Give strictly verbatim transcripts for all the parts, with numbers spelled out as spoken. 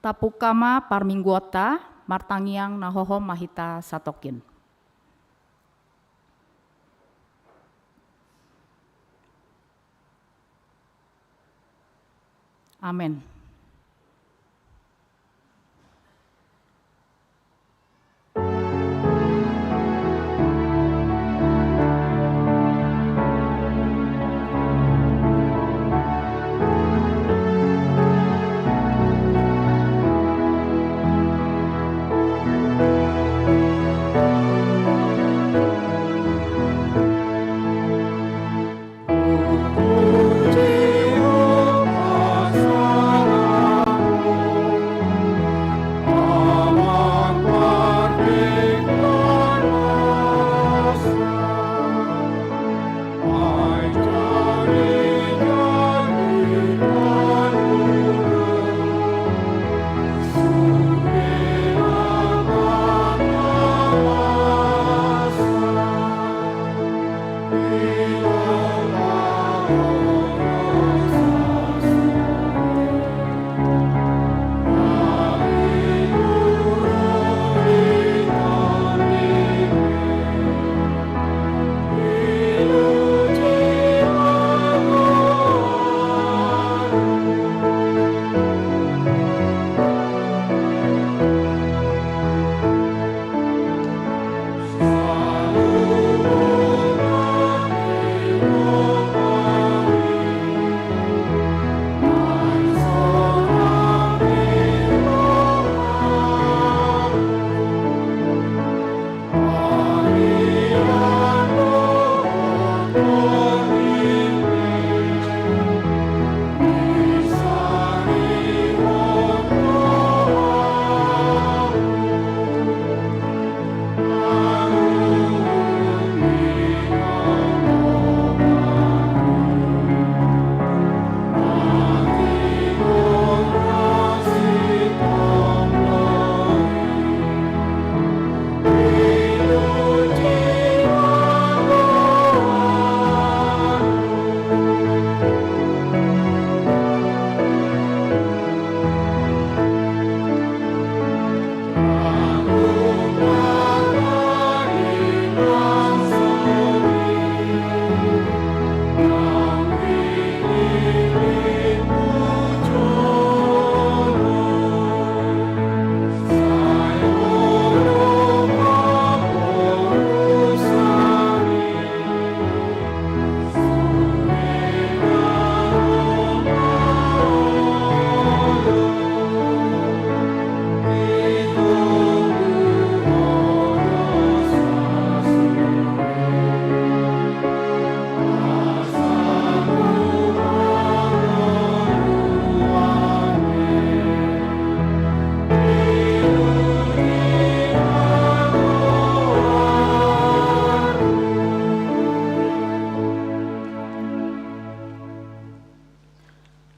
Tapungka ma parmingguonta, martangiang na hohom ma hita satongkin. Amen.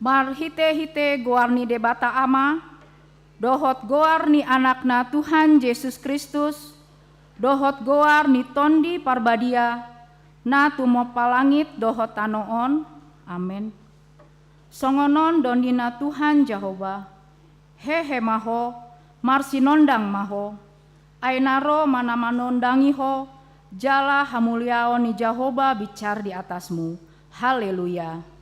Marhitehite goar ni Debata Ama, dohot goar ni Anakna Tuhan Jesus Kristus, dohot goar ni Tondi Parbadia, na tumompa langit dohot tano on. Amen. Songon on do ninna Tuhan Jahowa: Hehe ma ho, marsinondang ma ho. Ai na ro ma na manondangi ho, jala hamuliaon ni Jahowa binsar di atasmu. Haleluya.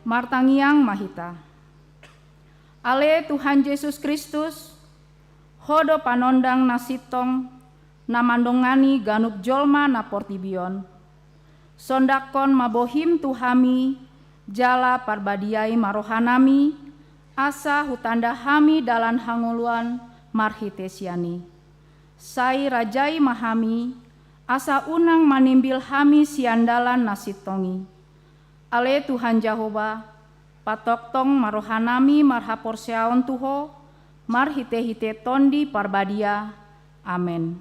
Martangiang ma hita. Ale Tuhan Jesus Kristus, Ho do panondang na sintong, na mandongani ganup jolma na portibi on. Sondanghon ma bohim tu hami, jala parbadiai ma rohanami, asa hutanda hami dalan hangoluan marhite sian i. Sai rajai ma hami, asa unang manimbil hami sian dalan na sintong i. Ale Tuhan Jahowa, patongtong ma rohanami marhaporseaon tu Ho, marhitehite Tondi Parbadia. Amen.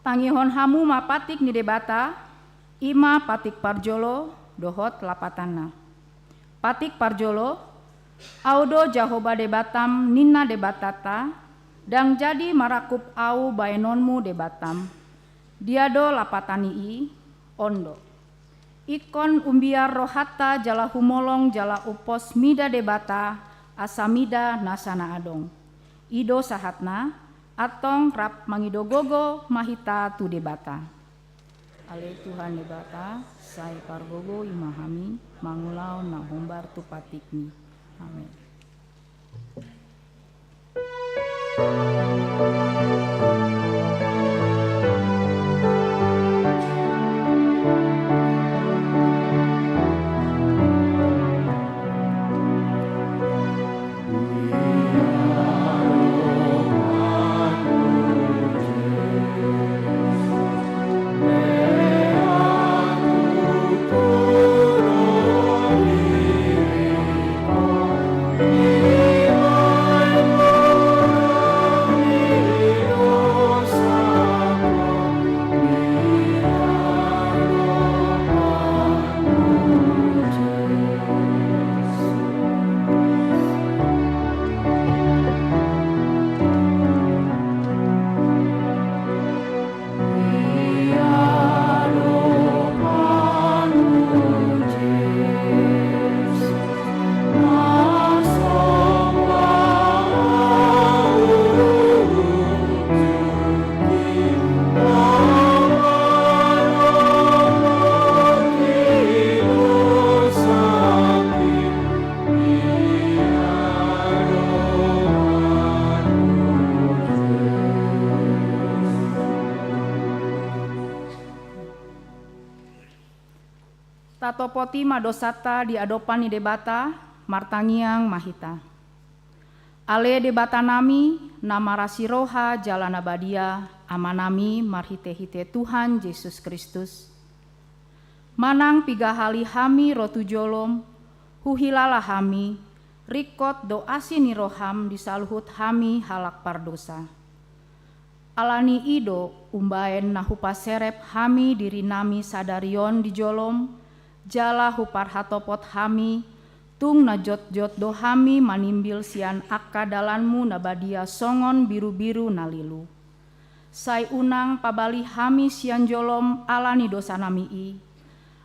Tangihon hamu ma patik ni Debata, i ma patik parjolo dohot lapatanna. Patik parjolo, Au do Jahowa Debatam, ninna Debatanta, ndang jadi marangkup Au baenonmu Debatam. Dia do lapatan ni i? On do. Ingkon umbiar rohanta jala humolong jala umpos mida Debata, asa mida nasa na adong. I do sahatna, antong rap mangido gogo ma hita tu Debata. Ale Tuhan Debata, sai pargogoi ma hami mangulahon na hombar tu patikmi. Amen. Tatopoti ma dosanta di adopan ni Debata, martangiang ma hita. Ale Debatanami, na marasi roha jala na badia, Amanami marhite-hite Tuhan Jesus Kristus. Manang piga hali hami ro tu jolom, huhilala hami, ringkot do asi ni roham di saluhut hami halak pardosa. Ala ni i do umbaen na hupaserep hami dirinami sadari on di jolom, jala huparhatopot hami, tung na jotjot do hami manimbil sian angka dalanmu na badia songon birubiru na lilu. Sai unang pabali hami sian jolom ala ni dosanami i,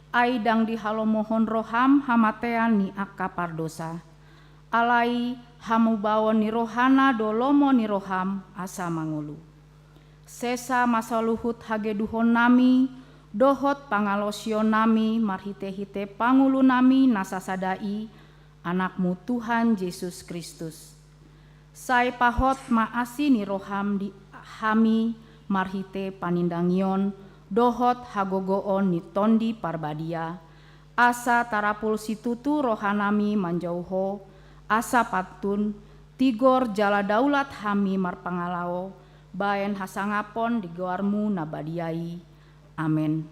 ai ndang dihalomohon roham hamatean ni angka pardosa. Alai hamubaon ni rohana do lomo ni roham asa mangolu. Sesa ma saluhut hageduhonnami dohot pangalaosionnami marhite-hite pangulunami na sasada i, Anakmu Tuhan Jesus Kristus. Sai pahot ma asi ni roham di hami marhite panindangion dohot hagogoon ni Tondi Parbadia, asa tarapul situtu rohanami manjou Ho, asa pantun, tigor jala daulat hami marpangalao baen hasangapon di goarmu na badia i. Amen.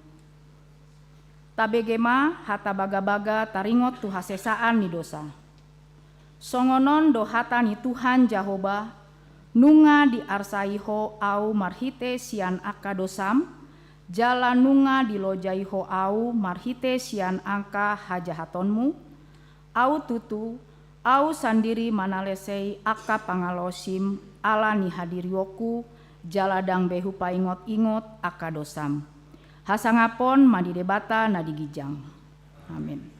Tabege ma hata bagabaga taringot tu hasesaan ni dosa. Songon on do hata ni Tuhan Jahowa: Nunga diarsai ho Au marhite sian angka dosam, jala nunga dilojai ho Au marhite sian angka hajahatonmu? Au tutu, Au sandiri manalesei angka pangalaosim ala ni hadirionku, jala ndang be hupaingot-ingot angka dosam. Hasangapon ma di Debata na di ginjang. Amen.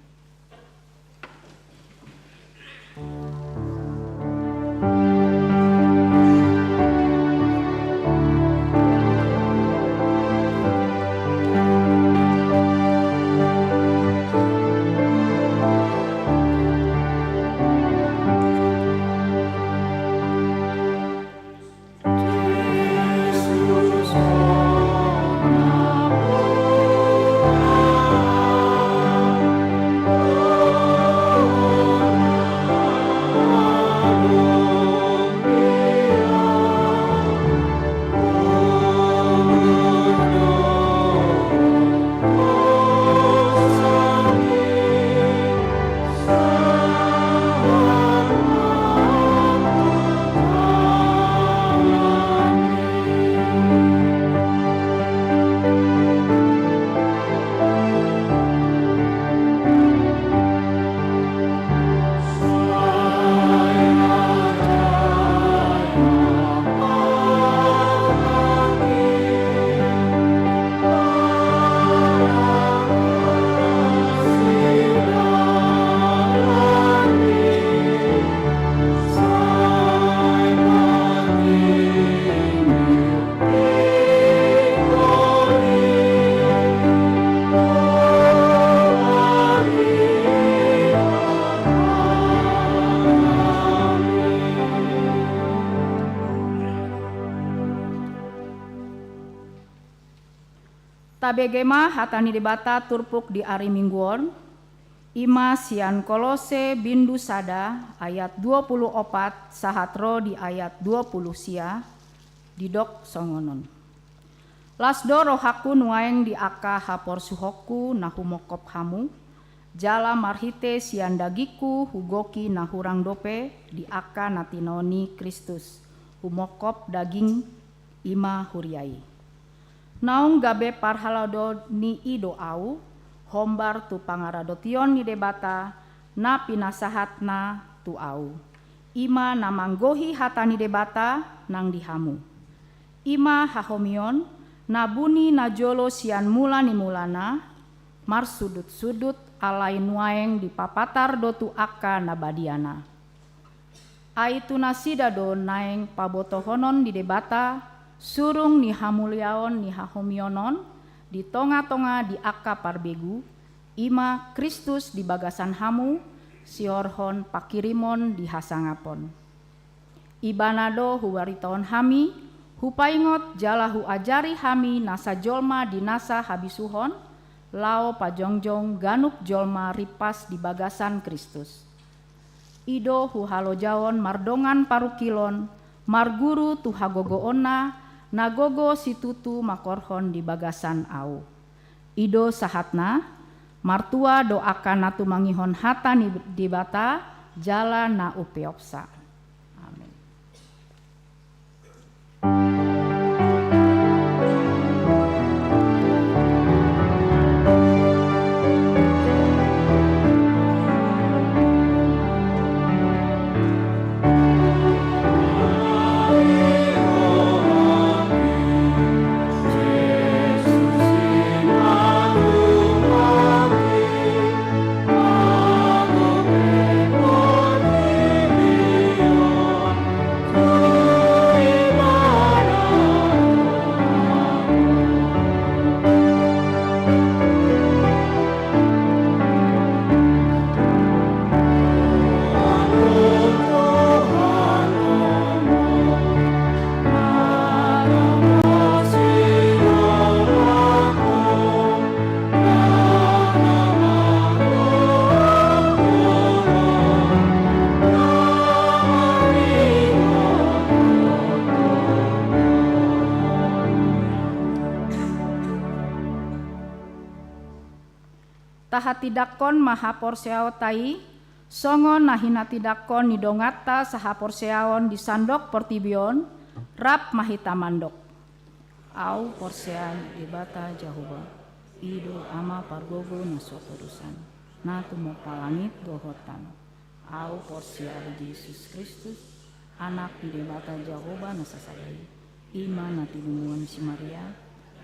Tabege ma hata ni Debata turpuk di ari Minggu on, i ma sian Kolose bindu sada ayat dua pulu opat sahat ro di ayat dua pulu sia, didok songon on. Las do rohangku nuaeng di angka haporsuhonku na humongkop hamu, jala marhite sian dagingku hugohi na hurang dope di angka na tinoa ni Kristus, humongkop daging, i ma huria i. Naung gabe parhalado ni i do ahu, hombar tu pangaradotion ni Debata, na pinasahatna tu ahu. I ma na manggohi hata ni Debata nang di hamu. I ma hahomion, na buni na jolo sian mula ni mulana, marsudutsudut alai nuaeng dipapatar do tu angka na badiana. Ai tu nasida do naeng pabotohonon ni Debata, surung ni hamuliaon ni hahomion on, di tongatonga di angka parbegu, i ma Kristus di bagasan hamu, sihorhon panghirimon di hasangapon. Ibana do hubaritahon hami, hupaingot jala huajari hami nasa jolma di nasa habisuhon, laho pajongjong ganup jolma rimpas di bagasan Kristus. I do huhalojaon mardongan parungkilon, marguru tu hagogoonna, na gogo situtu mangkorhon di bagasan ahu. I do sahatna, martua do angka na tumangihon hata ni Debata, jala na umpeopsa. Amen. Tahatindangkon ma haporseaonta i, songon na hinatindangkon ni donganta sahaporseaon di sandok portibi on, rap ma hita mandok. Ahu porsea di Debata Jahowa, i do Ama pargogo na so tudosan, na tumompa langit dohot tano. Ahu porsea di Jesus Kristus, Anak ni Debata Jahowa na sasada i, i ma na tinumuan si Maria,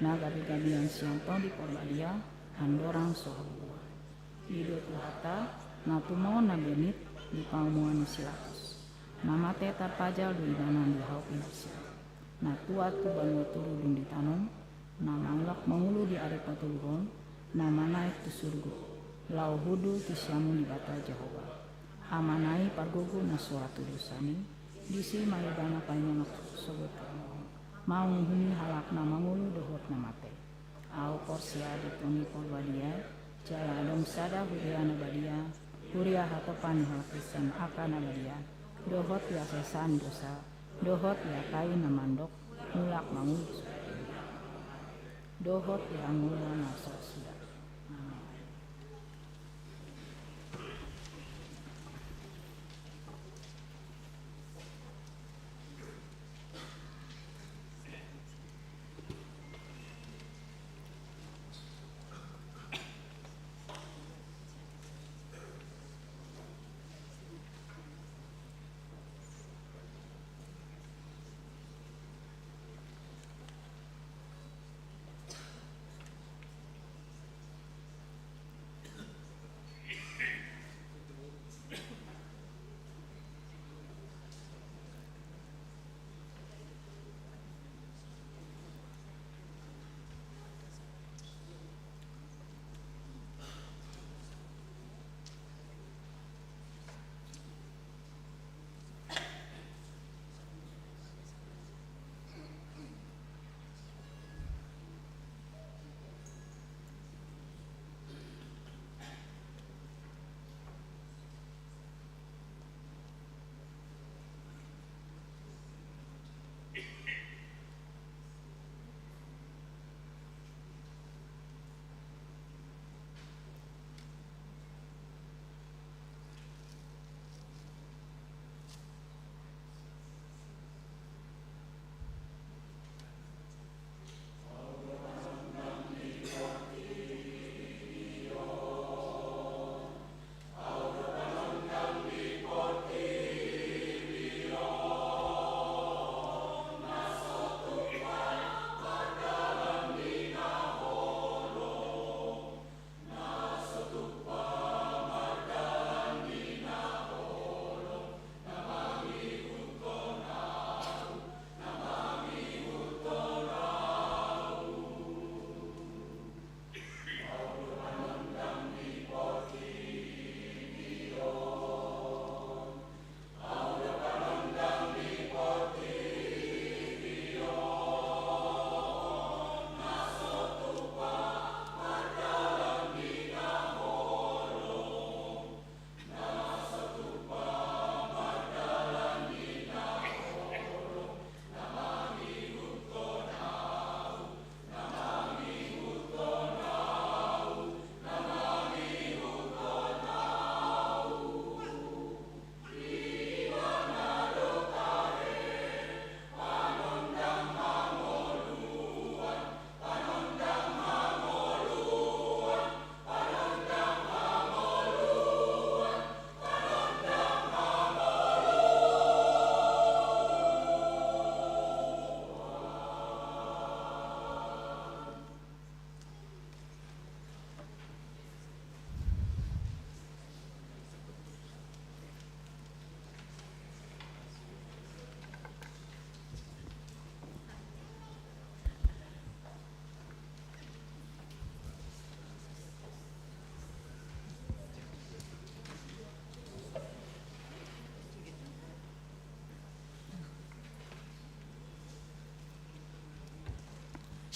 na gabegabean sian Tondi Porbadia, andorang so habubuhan. I do Tuhanta, na tumaon na bernit di pamunuan ni si Pilatus. Na mate tarpajal do ibana di hau pinarsilang. Na tuat tu banua toru dung ditanom, na mangulak mangolu di ari patoluhon, na manaek tu surgo, laho hundul tu siamun ni Debata Jahowa, Amana i pargogo na so tudosan i, disi ma ibana paingonan sogot tu hamu, manguhumi halak na mangolu dohot na mate. Ahu porsea di Tondi Porbadia, jala adong sada huria na badia, huria hatopan ni halak Kristen angka na badia, dohot di hasesaan ni dosa, dohot di angka i na mandok, mulak mangolu tu surgo, dohot di hangoluan na so suda. Amen.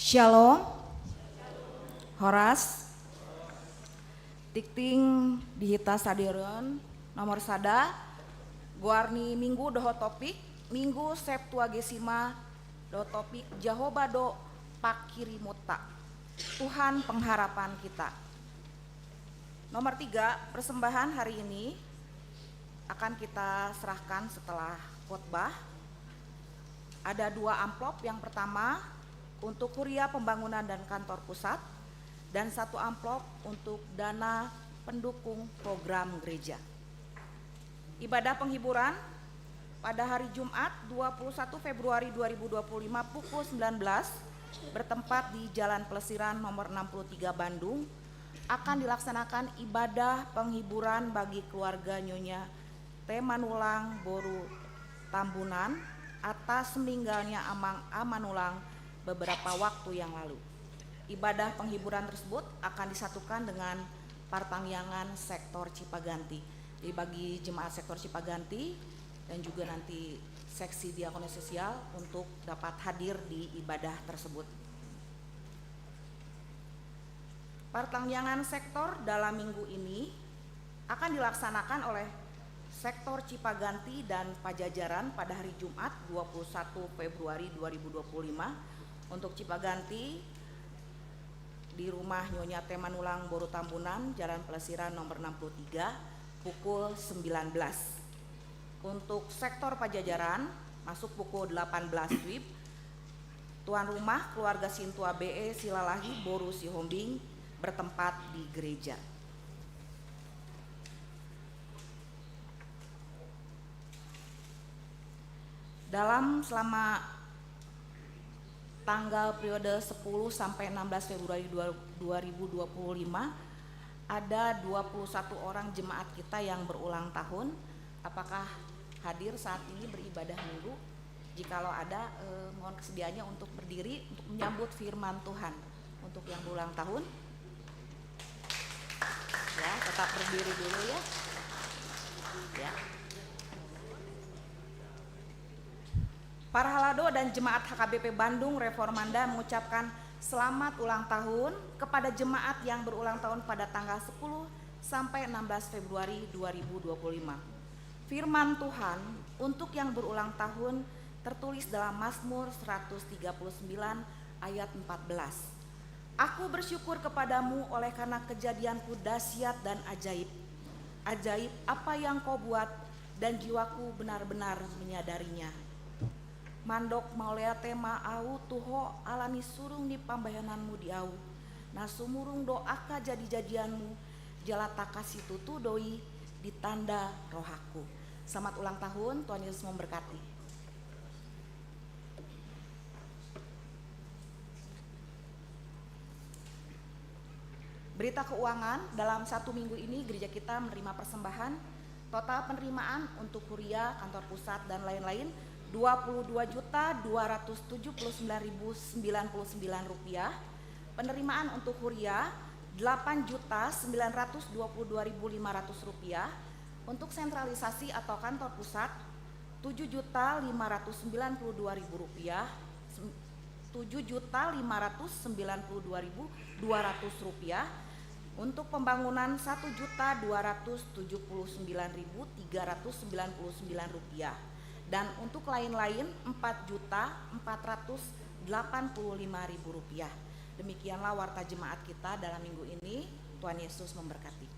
Shalom. Horas. Tingting di hita sadarion, nomor sada, goar ni minggu dohot topik, Minggu Septuagesima, dohot topik, Jahowa do pangkirimonta, Tuhan pengharapan kita. Nomor tiga, persembahan hari ini akan kita serahkan setelah khotbah. Ada dua amplop, yang pertama untuk Huria Pembangunan dan Kantor Pusat, dan satu amplop untuk dana pendukung program gereja. Ibadah penghiburan pada hari Jumat, dua puluh satu Februari dua ribu dua puluh lima, pukul sembilan belas, bertempat di Jalan Pelesiran nomor enam puluh tiga, Bandung, akan dilaksanakan ibadah penghiburan bagi keluarga Nyonya T. Manulang boru Tambunan atas meninggalnya Amang A. Manulang beberapa waktu yang lalu. Ibadah penghiburan tersebut akan disatukan dengan partangiangan sektor Cipaganti. Jadi, bagi jemaat sektor Cipaganti dan juga nanti seksi diakonia sosial untuk dapat hadir di ibadah tersebut. Partangiangan sektor dalam minggu ini akan dilaksanakan oleh sektor Cipaganti dan Pajajaran pada hari Jumat, dua puluh satu Februari dua ribu dua puluh lima. Untuk Cipaganti, di rumah Nyonya T. Manulang boru Tambunan, Jalan Pelesiran nomor enam puluh tiga, pukul sembilan belas. Untuk sektor Pajajaran, masuk pukul delapan belas WIB. Tuan rumah, keluarga Sintua B E Silalahi boru Sihombing, bertempat di gereja. Dalam, selama tanggal periode sepuluh sampai enam belas Februari dua, dua ribu dua puluh lima, ada dua puluh satu orang jemaat kita yang berulang tahun. Apakah hadir saat ini beribadah minggu? Jikalau ada, eh, mohon kesediaannya untuk berdiri untuk menyambut firman Tuhan. Untuk yang berulang tahun, ya, tetap berdiri dulu, ya. Ya. Parhalado dan jemaat H K B P Bandung Reformanda mengucapkan selamat ulang tahun kepada jemaat yang berulang tahun pada tanggal sepuluh sampai enam belas Februari dua ribu dua puluh lima. Firman Tuhan untuk yang berulang tahun tertulis dalam Mazmur seratus tiga puluh sembilan ayat empat belas. Aku bersyukur kepadamu oleh karena kejadianku dahsyat dan ajaib. Ajaib apa yang kau buat, dan jiwaku benar-benar menyadarinya. Mandok mauliate ma ahu tu Ho ala ni surung ni pambahenanmu di ahu. Na sumurung do angka jadi-jadianmu, jala tangkas situtu do i di tanda rohangku. Selamat ulang tahun, Tuhan Yesus memberkati. Berita keuangan, dalam satu minggu ini gereja kita menerima persembahan, total penerimaan untuk huria, kantor pusat, dan lain-lain, dua puluh dua juta dua ratus tujuh puluh sembilan ribu sembilan puluh sembilan rupiah. Penerimaan untuk huria, delapan juta sembilan ratus dua puluh dua ribu lima ratus rupiah. Untuk sentralisasi atau kantor pusat, tujuh juta lima ratus sembilan puluh dua ribu rupiah, sem-, tujuh juta lima ratus sembilan puluh dua ribu dua ratus rupiah. Untuk pembangunan, satu juta dua ratus tujuh puluh sembilan ribu tiga ratus sembilan puluh sembilan rupiah. Dan untuk lain-lain, empat juta empat ratus delapan puluh lima ribu rupiah. Demikianlah warta jemaat kita dalam minggu ini. Tuhan Yesus memberkati.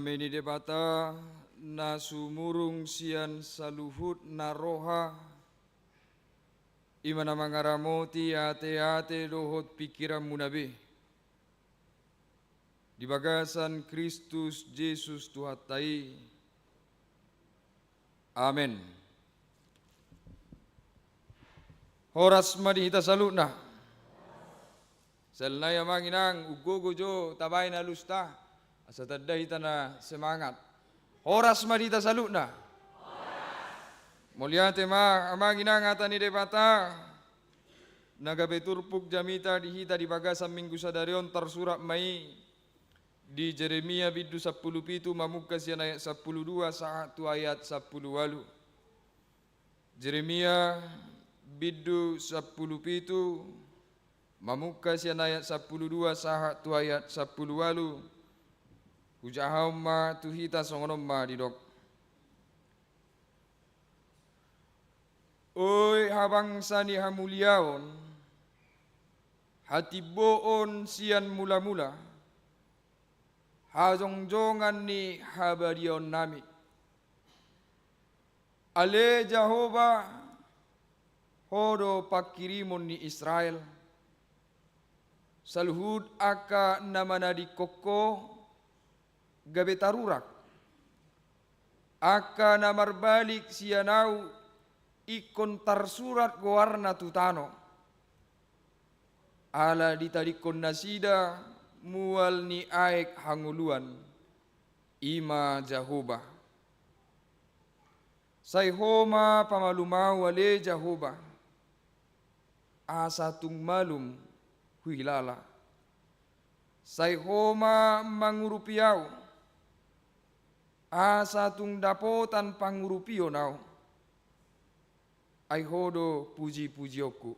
Dame ni Debata, na sumurung sian saluhut na roha, i ma na mangaramoti ateate dohot pingkiranmuna be, di bagasan Kristus Jesus Tuhanta i. Amen. Horas ma di hita saluhutna. Siala ni i amang inang, umgogo jo tabaen alusta, asa tanda hita na semangat. Horas ma di hita saluhutna. Mauliate ma amang inang, hata ni Debata na gabe turpuk jamita di hita di bagasan Minggu sadari on, tarsurat ma i di Jeremia bindu sampulu pitu, mamungka sian ayat sampulu dua sahat tu ayat sampulu ualu. Jeremia bindu sampulu pitu, mamungka sian ayat sampulu dua sahat tu ayat sampulu ualu. Hujahahon ma tu hita, songon on ma didok. Oi habangsa ni hamuliaon, hatimboon sian mulamula, hajongjongan ni habadiaonnami. Ale Jahowa, Ho do pangkirimon ni Israel. Saluhut angka na manadingkon Ho gabe tarurak. Angka na marbalik sian Ahu ingkon tarsurat goarna tu tano. Ala ditadingkon nasida mual ni aek hangoluan, i ma Jahowa. Sai Ho ma pamalum Ahu, ale Jahowa, asa tung malum huhilala. Sai Ho ma mangurupi Ahu, asa tung dapotan pangurupion Ahu. Ai Ho do pujipujionku.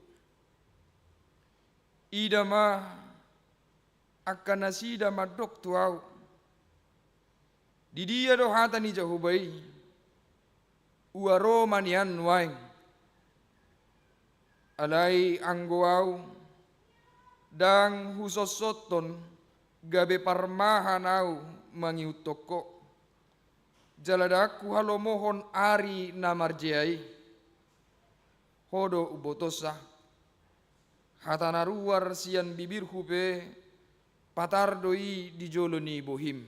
Ida ma, angka nasida mandok tu Ahu: Didia do hata ni Jahowa i? Ua ro ma nian nuaeng. Alai anggo Ahu, ndang husossothon gabe parmahan Ahu mangihuthon Ho, jala ndang huhalomohon ari na marjea i. Ho do umbotosa. Hata na ruar sian bibirhu pe, patar do i di jolo ni bohim.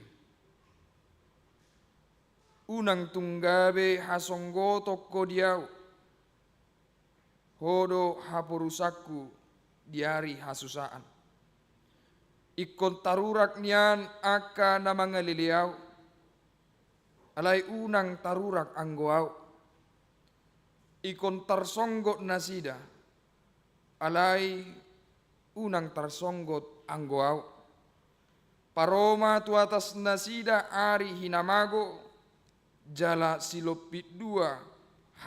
Unang tung gabe hasonggoton Ho di Ahu. Ho do haporusanku di ari hasusaan. Ingkon tarurak nian angka na mangalele Ahu, alai unang tarurak anggo Ahu. Ingkon tarsonggot nasida, alai unang tarsonggot anggo Ahu. Paro ma tu atas nasida ari hinamago, jala silompit dua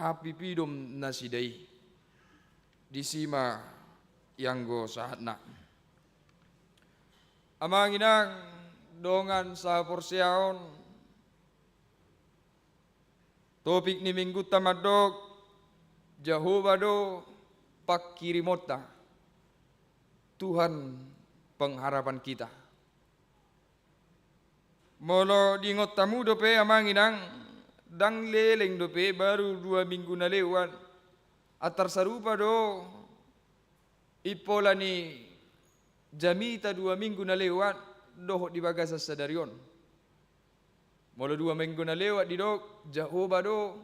hapipidom nasida i. Disi ma ianggo sahatna. Amang inang dongan sahaporseaon, topik ni minggunta mandok, Jahowa do pangkirimonta, Tuhan pengharapan kita. Molo diingot hamu dope amang inang, ndang leleng dope, baru dua minggu na lewat. Antar sarupa do impola ni jamita dua minggu na lewat dohot di bagasan sadari on. Molo dua minggu na lewat didok, Jahowa do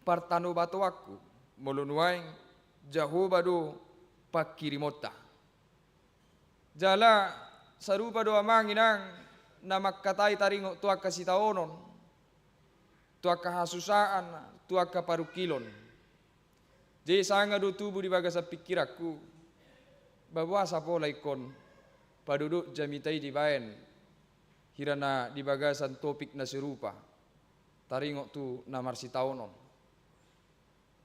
partanobatoanku. Molo nuaeng, Jahowa do pangkirimonta. Jala sarupa do amang inang na mangkatai taringot tu angka sitaonon, tu angka hasusaan, tu angka parungkilon. Jadi sanga do tubu di bagasan pingkiranku, ba boasa pola ingkon padodok jamita i dibaen hira na di bagasan topik na serupa, taringot tu na marsitaonon.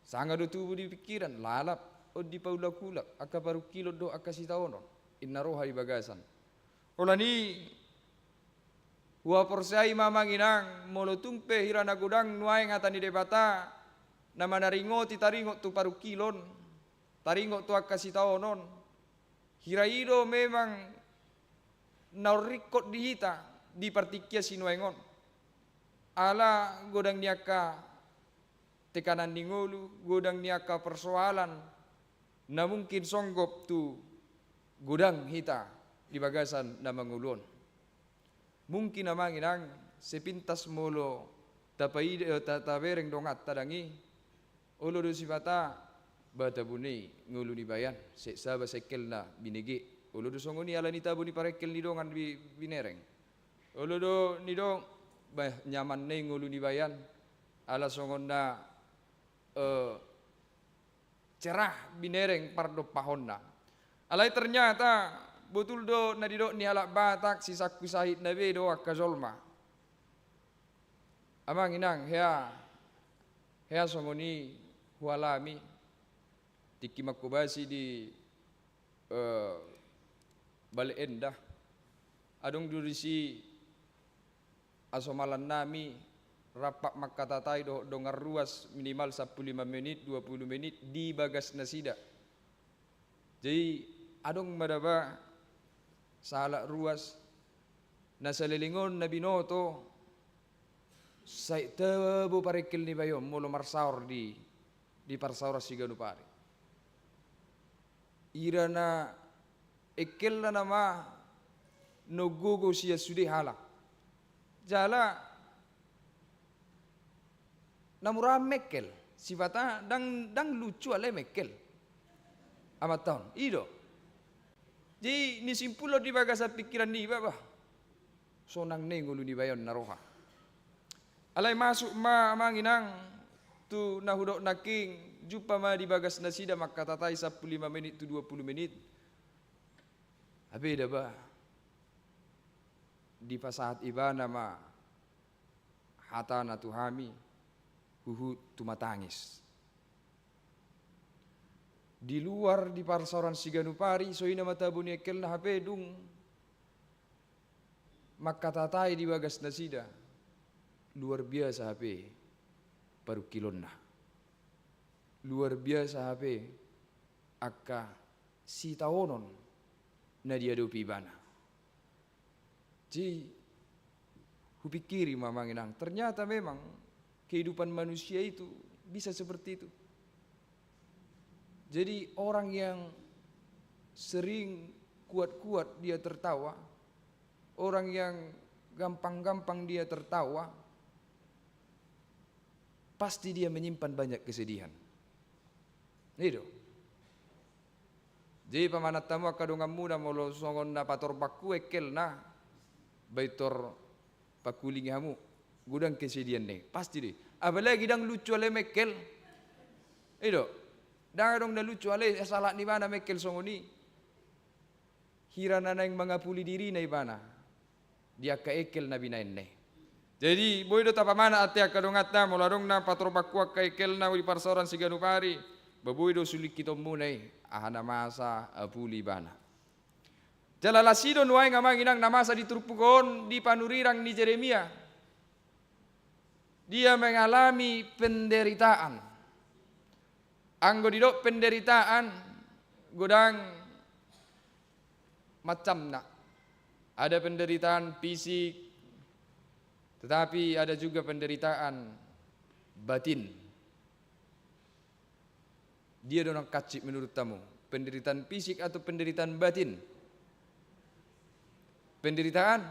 Sanga do tubu di pingkiran, lalap on dipaulak-ulak angka parungkilon dohot angka sitaonon, inna roha di bagasan. Holan i, huhaporseai ma amang inang, molo tung pe hira na godang nuaeng hata ni Debata na manaringoti taringot tu parungkilon, taringot tu angka sitaonon, hira i do memang na ringkot di hita di partingkian sinuaeng on. Ala godang ni angka tekanan ni ngolu, godang ni angka persoalan na mungkin songgop tu godang hita di bagasan na mangolu on. Mungkin amang inang, sepintas molo tapaida, eh, ta-, tabereng donganta dang i, olo do sipata, bah, tabo ni ngolu ni bayan, sek saba sengkelna binege. Olo do songon i ala ni tabo ni parengkel ni dongan bi-, binereng. Olo do nidok, bah, nyaman ni ngolu ni bayan, ala songon na, eh, cerah binereng pardompahonna. Alai ternyata botul do na nidok ni halak Batak, sisangku sahitna be do angka jolma. Amang inang, hea, hea songon i hualami, tingki mangkobasi di, eh, Bale Endah. Adong do disi hasomalannami rap mangkatatai dohot dongan ruas minimal sampulu lima menit, dua pulu menit di bagas nasida. Jadi adong ma daba sahalak ruas na saleleng on na binoto, sai tabo parengkel ni bayo on molo marsaor di, di parsaoran siganup ari. Ira na engkelna nama na gogo sian sude halak. Jala na mura mengkel, sipata dang, dang lucu alai mengkel. Amanta on, i do. Jadi nisimpul on di bagasan pingkiran niba, bah. Sonang ni ngolu ni bayo on na roha. Alai masuk ma amang inang tu na hudok nangkin, jumpa ma di bagas nasida mangkatatai sampulu lima menit tu dua pulu menit. Hape daba dipasahat ibana ma hatana tu hami, huhut tumatangis. Di luar di parsaoran siganup ari, songon i nama tabo ni engkelna hape dung mangkatatai di bagas nasida, luar biasa hape parungkilonna. Luar biasa hape angka sitaonon na diadopi ibana. Jadi hupingkiri ma amang inang, ternyata memang kehidupan manusia itu bisa seperti itu. Jadi orang yang sering kuat-kuat dia tertawa, orang yang gampang-gampang dia tertawa, pasti dia menyimpan banyak kesedihan. I do. Jadi pamanat hamu angka donganmuna, molo songon na patorbangku engkelna, baen tor pangkulingi hamu, godang kesedihanna i, pasti do i. Apalagi dang lucu alai mengkel. I do. Dang adong na lucu alai sahalak ni ibana mengkel songon i. Hira na naeng mangapuli dirina ibana di angka engkel na binaenna i. Jadi boi do tapamanat ate angka donganta, molo adong na patorbangku angka engkelna di parsaoran siganup ari, ba boi do sulingkitonmuna i, aha na masa apuli ibana. Jala las i do nuaeng amang inang na masa di turpuk on di panurirang ni Jeremia. Dia mengalami penderitaan. Anggo didok penderitaan, godang macamna. Ada penderitaan fisik, tetapi ada juga penderitaan batin. Dia do na hansit menurut hamu, penderitaan fisik atau penderitaan batin? Penderitaan?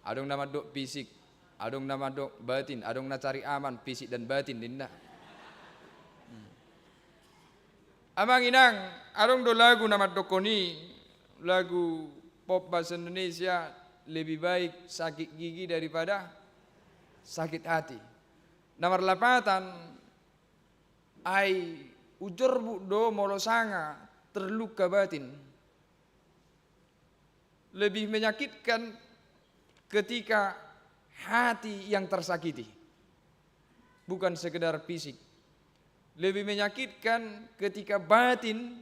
Adong na mandok fisik, adong na mandok batin, adong na cari aman fisik dan batin ninna. Hmm. Amang inang, adong do lagu na mandokkon i, lagu pop bahasa Indonesia, lebih baik sakit gigi daripada sakit hati. Na marlapatan, ai ujorbut do molo sanga terluka batin. Lebih menyakitkan ketika hati yang tersakiti, bukan sekedar fisik. Lebih menyakitkan ketika batin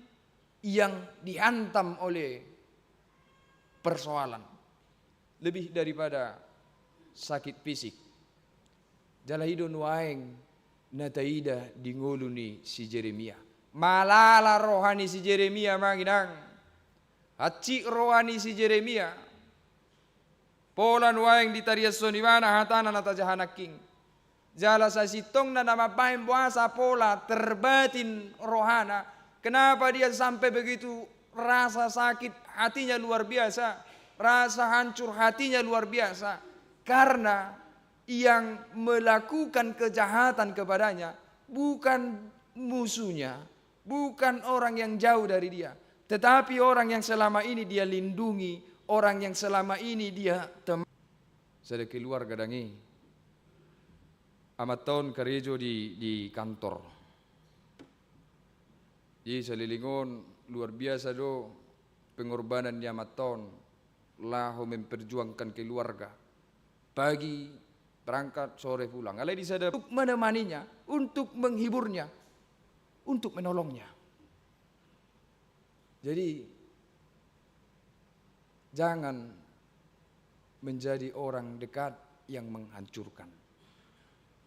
yang dihantam oleh persoalan lebih daripada sakit fisik. Jala i do nuaeng na taida di ngolu ni si Jeremia. Malala roha ni si Jeremia, amang inang. Hansit roha ni si Jeremia. Pola nuaeng ditariashon ibana hatana na tajaha nangkin. Jala sasintongna na mambahen boasa pola terbatin rohana, kenapa dia sampai begitu rasa sakit hatinya luar biasa, rasa hancur hatinya luar biasa, karena yang melakukan kejahatan kepadanya bukan musuhnya, bukan orang yang jauh dari dia, tetapi orang yang selama ini dia lindungi, orang yang selama ini dia tem-, sada keluarga dang i. Amanta on karejo di, di kantor. Jadi saleleng on luar biasa do pengorbanan ni amanta on laho memperjuangkan keluarga. Pagi berangkat, sore pulang. Alai di sada untuk menemaninya, untuk menghiburnya, untuk menolongnya. Jadi, jangan menjadi orang dekat yang menghancurkan.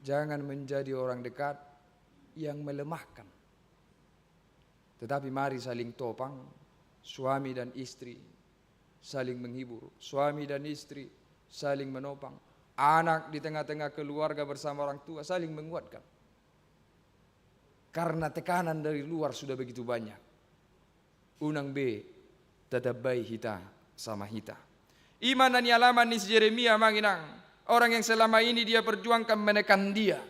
Jangan menjadi orang dekat yang melemahkan. Tetapi mari saling topang, suami dan istri saling menghibur, suami dan istri saling menopang, anak di tengah-tengah keluarga bersama orang tua saling menguatkan. Karena tekanan dari luar sudah begitu banyak. Unang be tatambai hita sama hita. I ma na nialaman ni si Jeremia, amang inang. Orang yang selama ini dia perjuangkan menekan dia.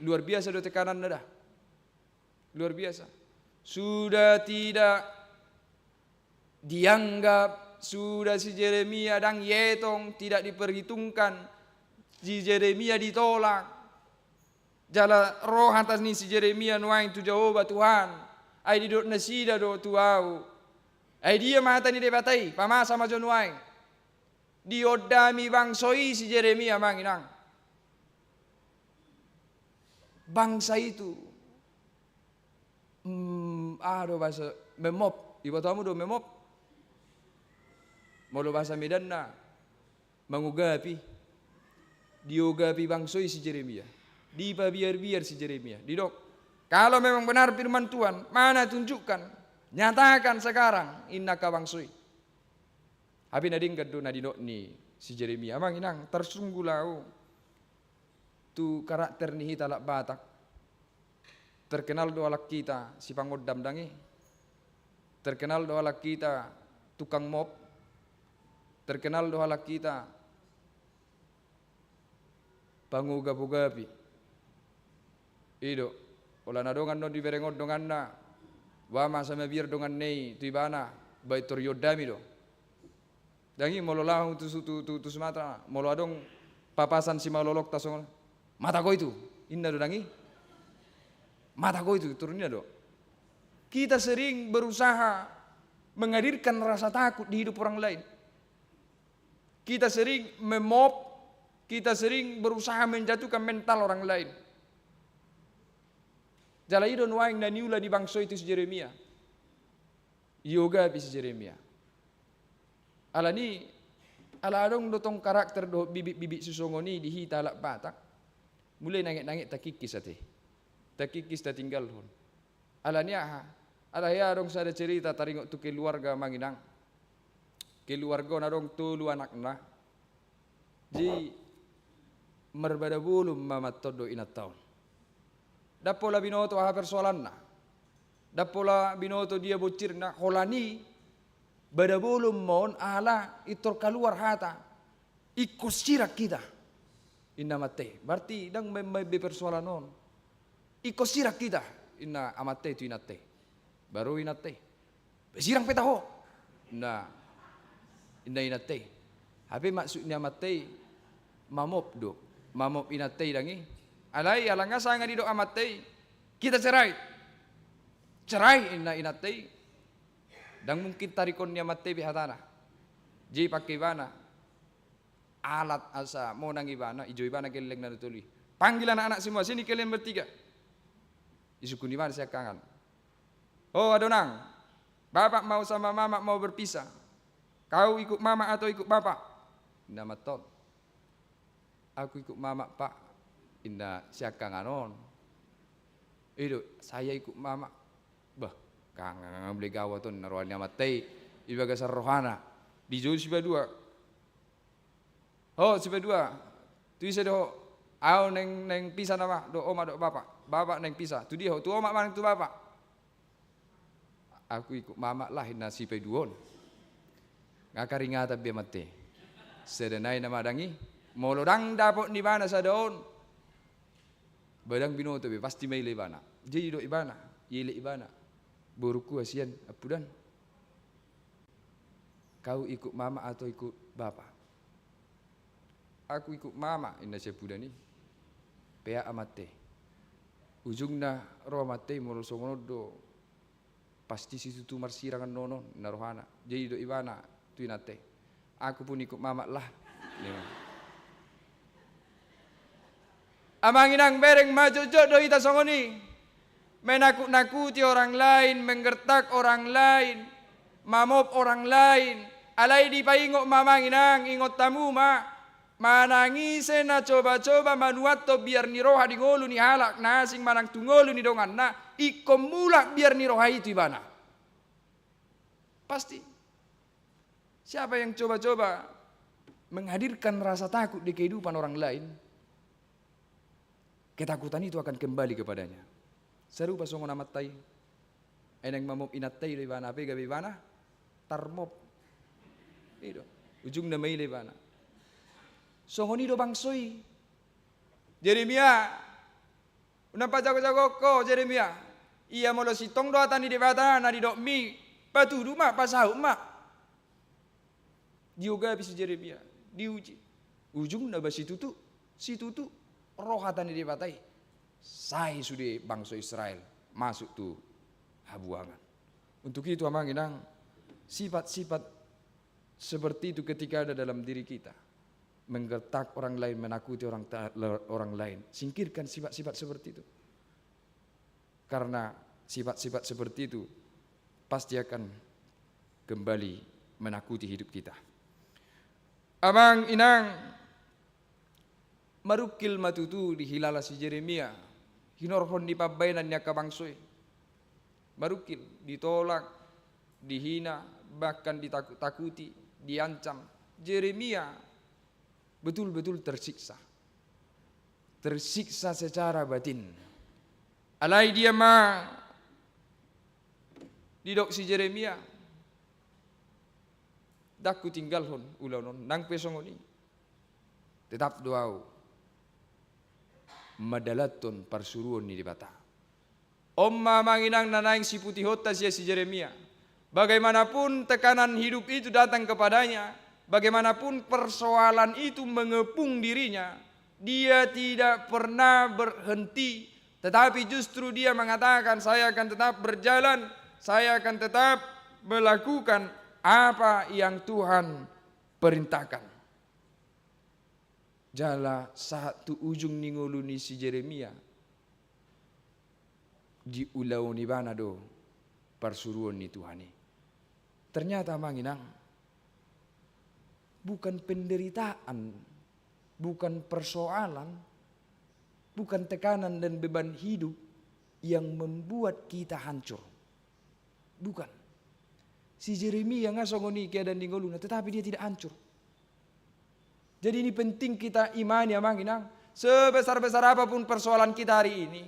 Luar biasa do tekananna da. Luar biasa. Sudah tidak dianggap, sudah si Jeremia dang dietong, tidak diperhitungkan. Si Jeremia ditolak. Jala ro hata ni si Jeremia nuaeng tu Jahowa, Tuhan, ai didok nasida do tu ahu. Ai dia ma hata ni Debata i, pamasa ma jo nuaeng. Diondami bangso i si Jeremia, amang inang. Bangsa itu, mm, aha do bahasa, memop. Ibotomu do memop? Molo bahasa Medanna, mangogapi. Diogapi bangso i si Jeremia. Dipabiar-biar si Jeremia. Didok, kalau memang benar firman Tuhan, mana tunjukkan, nyatakan sekarang, inna angka bangso i. Hape na denggan do na nidok ni si Jeremia, amang inang, tarsunggul ahu tu karakter ni hita halak Batak. Terkenal do halak hita sipangondam dang i. Terkenal do halak hita tukang mop. Terkenal do halak hita pangogapogapi. I do, holan adong annon dibereng on donganna, ba masa mabiar donganna i tu ibana, baen tor iondami do. Dang i molo laho tu, tu, tu, tu Sumatera, molo adong papasan simalolokta songon, "Mata kau itu," inna do dang i. "Mata kau itu," tor ninna do. Kita sering berusaha menghadirkan rasa takut di hidup orang lain. Kita sering memop, kita sering berusaha menjatuhkan mental orang lain. Jala i do nuaeng na niula ni bangso i tu si Jeremia. Iogapi si Jeremia. Alani, ala adong do tong karakter dohot bibit-bibit sisongon i di hita halak Batak. Mulai nanget-nanget takikis ate. Takikis tatinggalhon. Alani aha? Alai adong sada cerita taringot tu keluarga, amang inang. Keluarga on adong tolu anakna. Jadi marbada bolon ma amanta on dohot inanta on. Dang pola binoto aha persoalanna. Dang pola binoto dia bonsirna, holan i bada bolon ma on ala intor kaluar hata. Ingkon sirang hita, inna amanta i. Berarti dang main-main be persoalan on. Ingkon sirang hita, inna amanta i tu inanta i. Baru inanta i, "Be sirang pe taho," inna, inna inanta i. Hape maksud ni amanta i mamop do. Mamop inanta i dang i. Alai ala nga sanga didok amanta i, "Kita cerai." "Cerai," inna inanta i. Dang mungkin tarikon ni amanta i be hatana. Jadi pangke ibana alat asa monang ibana, ijo ibana gellengna na tolu i. Panggil anak-anak semua, sini kalian bertiga. Disungkun ibana siangkangan. Oh, adonang, bapak mau sama mamak mau berpisah. Kau ikut mamak atau ikut bapak? Inna amanta on. Aku ikut mamak, Pak, inna siangkangan on. I do, saya ikut mamak. Bah, kangang mulai gawat on, na roha ni amanta i, di bagasan rohana. Dijou sipadua. Ho, sipaidua. Tu ise do ho? Au naeng, naeng pisa nama, dohot omak dohot bapak. Bapak naeng pisa. Tu dia ho? Tu omak manang tu bapak? Aku ikut mamak lah, ninna sipaiduaon. Nga karingatan be amante. Sada nai na madang i. Molo ndang dapot ni ibana sada on, ba ndang binoto be, pasti maila ibana. Jadi didok ibana, ielek ibana. Borungku, hasian, ampudan. Kau ikut mamak atau ikut bapak? Aku ikut mamak, ninna si ampudan i. Peak amante. Ujungna ro amante i, molo songon on do, pasti situtu marsirang annon on, ninna rohana. Jadi didok ibana tu inanta i, aku pun ikut mamak lah, ninna. Amang inang, bereng ma jotjot do hita songon i. Menakut-nakuti orang lain, menggertak orang lain, mamop orang lain. Alai dipaingot ma, amang inang, ingot hamu ma, manang ise na coba-coba manuathon biar ni roha di ngolu ni halak na asing manang tu ngolu ni donganna, ingkon mulak biar ni roha i tu ibana. Pasti. Siapa yang coba-coba menghadirkan rasa takut di kehidupan orang lain, ketakutan itu akan kembali kepadanya. Sarupa songon amanta i. Ai naeng mamop inanta i do ibana, hape gabe ibana tarmop. I do. Ujungna maila ibana. Songon i do bangso i. Jeremia, unang pajago-jagohon ho, Jeremia. Ia molo sintong do hata ni Debata na didokmi, patudu ma, pasaut ma. Diogapi si Jeremia, diuji. Ujungna ba situtu, situtu ro hata ni Debata i. Sae sude bangso Israel masuk tu habuangan. Untuk itu, amang inang, sifat-sifat seperti itu ketika ada dalam diri kita, menggertak orang lain, menakuti orang ta-, orang lain, singkirkan sifat-sifat seperti itu. Karena sifat-sifat seperti itu pasti akan kembali menakuti hidup kita. Amang inang, marungkil ma tutu dihilala si Jeremia, hinorhon ni pambaenan ni angka bangso i. Marungkil, ditolak, dihina, bahkan ditakut-takuti, diancam. Jeremia betul-betul tersiksa. Tersiksa secara batin. Alai dia ma didok si Jeremia, ndang hutinggalhon ulaon on, nang pe songon i, tetap do ahu mandalanhon parsuruon ni Debata. On ma, amang inang, na naeng siputihonta sian si Jeremia. Bagaimanapun tekanan hidup itu datang kepadanya, bagaimanapun persoalan itu mengepung dirinya, dia tidak pernah berhenti, tetapi justru dia mengatakan, "Saya akan tetap berjalan, saya akan tetap melakukan apa yang Tuhan perintahkan." Jala sahat tu ujung ni ngolu ni si Jeremia, diulahon ibana do parsuruon ni Tuhan i. Ternyata, amang inang, bukan penderitaan, bukan persoalan, bukan tekanan dan beban hidup yang membuat kita hancur. Bukan. Si Jeremia nga songon i keadaan di ngoluna, tetapi dia tidak hancur. Jadi, ini penting kita imani, amang inang. Sebesar-besar apapun persoalan kita hari ini,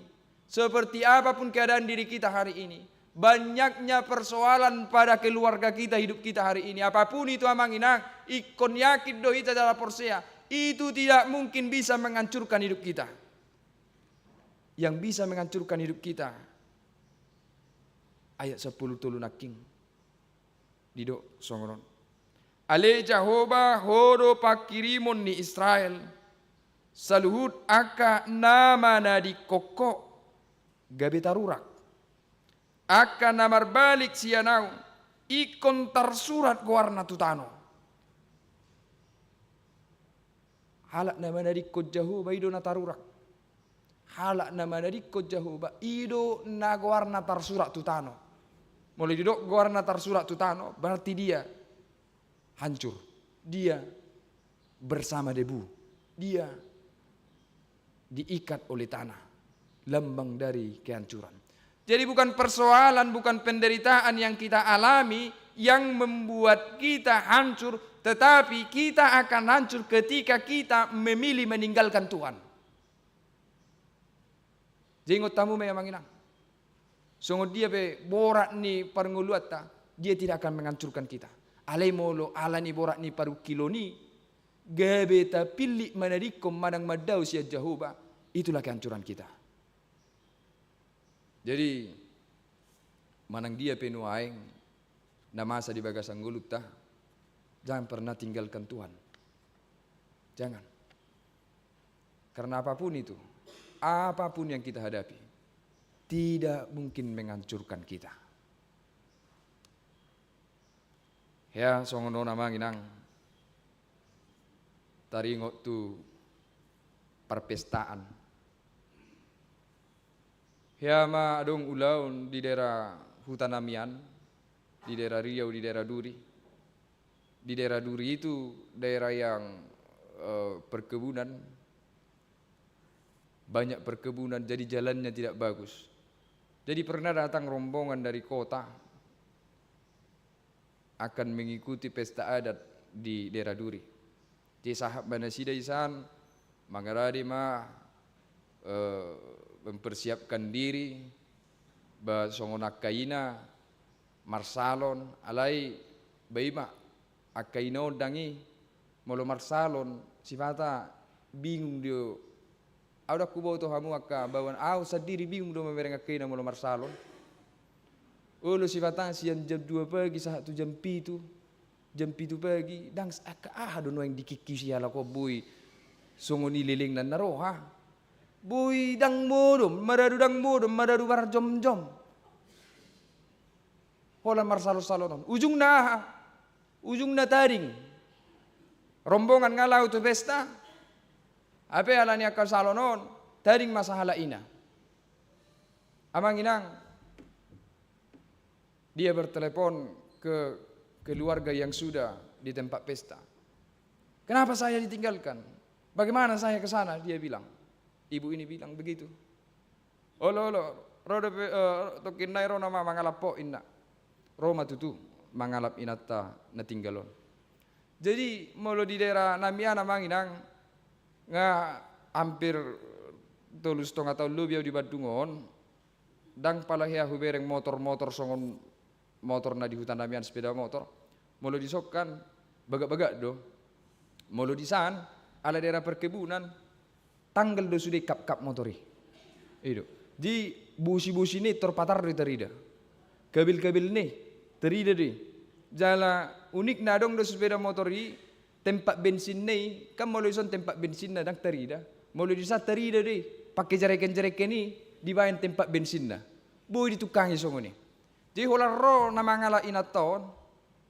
seperti apapun keadaan diri kita hari ini, banyaknya persoalan pada keluarga kita, hidup kita hari ini, apapun itu, amang inang, ingkon yakin do hita jala porsea, itu tidak mungkin bisa menghancurkan hidup kita. Yang bisa menghancurkan hidup kita, ayat sampulu tolu nangkin, didok songon on: Ale Jahowa, Ho do panghirimon ni Israel, saluhut angka na manadingkon Ho gabe tarurak. Angka na marbalik sian Ahu ingkon tarsurat goarna tu tano. Halak na manadingkon Jahowa, i do na tarurak. Halak na manadingkon Jahowa, i do na goarna tarsurat tu tano. Molo didok goarna tarsurat tu tano, berarti dia hancur. Dia bersama debu. Dia diikat oleh tanah. Lambang dari kehancuran. Jadi, bukan persoalan, bukan penderitaan yang kita alami yang membuat kita hancur, tetapi kita akan hancur ketika kita memilih meninggalkan Tuhan. Jadi ingot hamu ma i, amang inang. Songon dia pe borat ni parngoluanta, dia tidak akan menghancurkan kita. Alai molo ala ni borat ni parungkilon i, gabe tapillit manadingkon manang mandao sian Jahowa, itulah kehancuran kita. Jadi, manang dia pe nuaeng na masa di bagasan ngolunta, jangan pernah tinggalkan Tuhan. Jangan. Karena apapun itu, apapun yang kita hadapi, tidak mungkin menghancurkan kita. Hea songon on, amang inang, taringot tu parpestaan. Hea ma adong ulaon di daerah Huta Namian, di daerah Riau, di daerah Duri. Di daerah Duri itu daerah yang, eh, perkebunan, banyak perkebunan, jadi jalannya tidak bagus. Jadi pernah datang rombongan dari kota akan mengikuti pesta adat di daerah Duri. Jadi sahat ma nasida i san, mangarade ma, eh, mempersiapkan diri, ba songon angka ina, marsalon, alai ba i ma, angka ina on dang i, molo marsalon, sipata bingung do. Au dang huboto hamu angka baoa, au sandiri bingung do mamereng angka ina molo marsalon. Olo sipata sian jam dua pagi sahat tu jam pitu, jam pitu pagi, dang s-, angka aha do nuaeng dikikisi halak on, boi songon i lelengna na roha. Boi dang modom, maradu dang modom, maradu marjomjom. Holan marsalonsalon on. Ujungna aha? Ujungna tading. Rombongan nga laho tu pesta. Hape ala ni angka salon on, tading ma sahalak ina. Amang inang, dia bertelepon ke keluarga yang sudah di tempat pesta. "Kenapa saya ditinggalkan? Bagaimana saya ke sana?" dia bilang. Ibu ini bilang begitu. "Olo, olo, ro dope, eh, tongkin nai ro nama mangalap ho," inna. Ro ma tutu mangalap inanta na tinggal on. Jadi molo di daerah Namian, amang inang, nga hampir tolu setengah taon lobi au di Bandung on, dang pala hea hubereng motor-motor songon motor na di Huta Namian, sepeda motor. Molo dison kan bagak-bagak do. Molo disan, ala daerah perkebunan, tanggal do sude kapkap motor i. I do. Jadi busi-busi ni tor patar do i tarida. Kabil-kabil ni tarida do i. Jala unikna adong do sepeda motor i, tempat bensinna i, kan molo dison tempat bensinna dang tarida. Molo disan tarida do i, pake jareken-jareken i dibaen tempat bensinna. Boi ditungkangi songon i. Jadi holan ro na mangalap inanta on,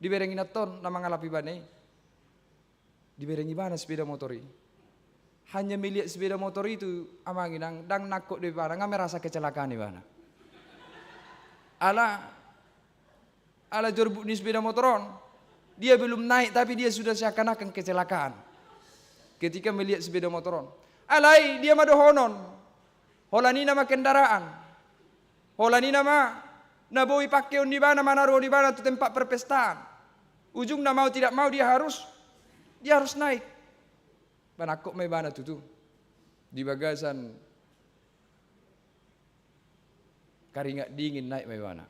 dibereng inanta on na mangalap ibana i. Dibereng ibana sepeda motor i. Hanya melihat sepeda motor itu, amang inang, dang nangkok do ibana, nga merasa kecelakaan ibana. Ala, ala jorbut ni sepeda motor on, dia belum naik tapi dia sudah seakan-akan kecelakaan ketika melihat sepeda motor on. Alai dia ma dohonon, holan i nama kendaraan. Holan i nama na boi pakeon ni ibana manaruhon ibana tu tempat perpestaan. Ujungna mau tidak mau dia harus, dia harus naik. Ba nangkok ma ibana tutu. Di bagasan karingat dingin naik ma ibana.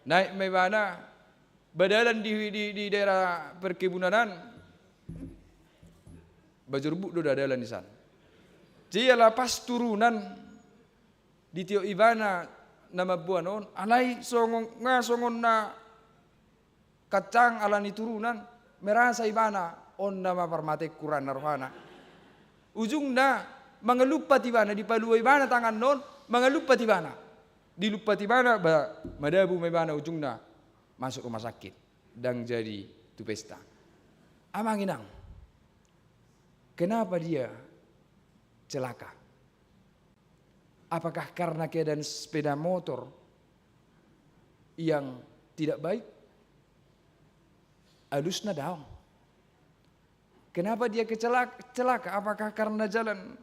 Naik ma ibana, ba dalan di, di, di daerah perkebunan an, ba jorbut do da dalan disan. Jadi ala pas turunan, ditiop ibana na mamboan on, alai songon, nga songon na kancang ala ni turunan, merasa ibana, on nama parmatengku ra na rohana. Ujungna mangalumpat ibana, dipalua ibana tanganna on, mangalumpat ibana. Dilumpat ibana, ba, madabu ma ibana ujungna masuk rumah sakit. Dang jadi tu pesta. Amang inang, kenapa dia celaka? Apakah karena keadaan sepeda motor yang tidak baik? Alusna daong. Kenapa dia kecelak-, celaka? Apakah karena jalan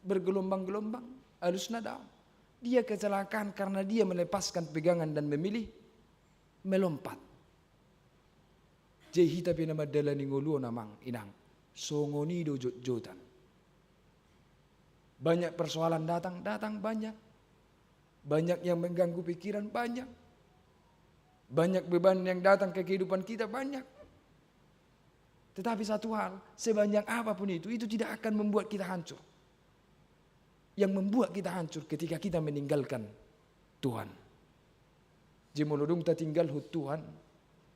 bergelombang-gelombang? Alusna daong. Dia kecelakaan karena dia melepaskan pegangan dan memilih melompat. Jadi hita pe na mandalani ngolu on, amang inang, songon i do jotjotan. Banyak persoalan datang, datang banyak. Banyak yang mengganggu pikiran, banyak. Banyak beban yang datang ke kehidupan kita, banyak. Tetapi satu hal, sebanyak apapun itu, itu tidak akan membuat kita hancur. Yang membuat kita hancur ketika kita meninggalkan Tuhan. Jadi molo dung tatinggalhon Tuhan,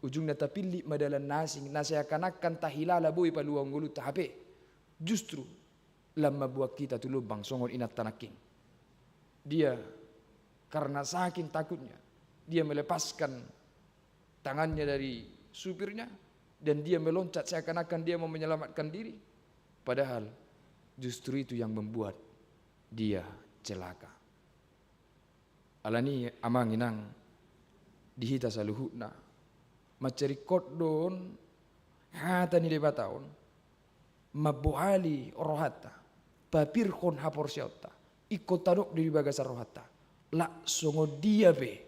ujungna tapillit ma dalan na asing, na seakan-akan tahilala boi paluahon ngolunta, hape justru lam mambuat hita tu lobang songon inanta nangkin. Dia karena saking takutnya, dia melepaskan tangannya dari supirnya dan dia meloncat seakan-akan dia mau menyelamatkan diri. Padahal justru itu yang membuat dia celaka. Alani, amang inang, di hita saluhutna, mansai ringkot do on hata ni Debata on mambohali rohanta, papirhon haporseaonta, ingkon tadok do di bagasan rohanta: Lak songon dia pe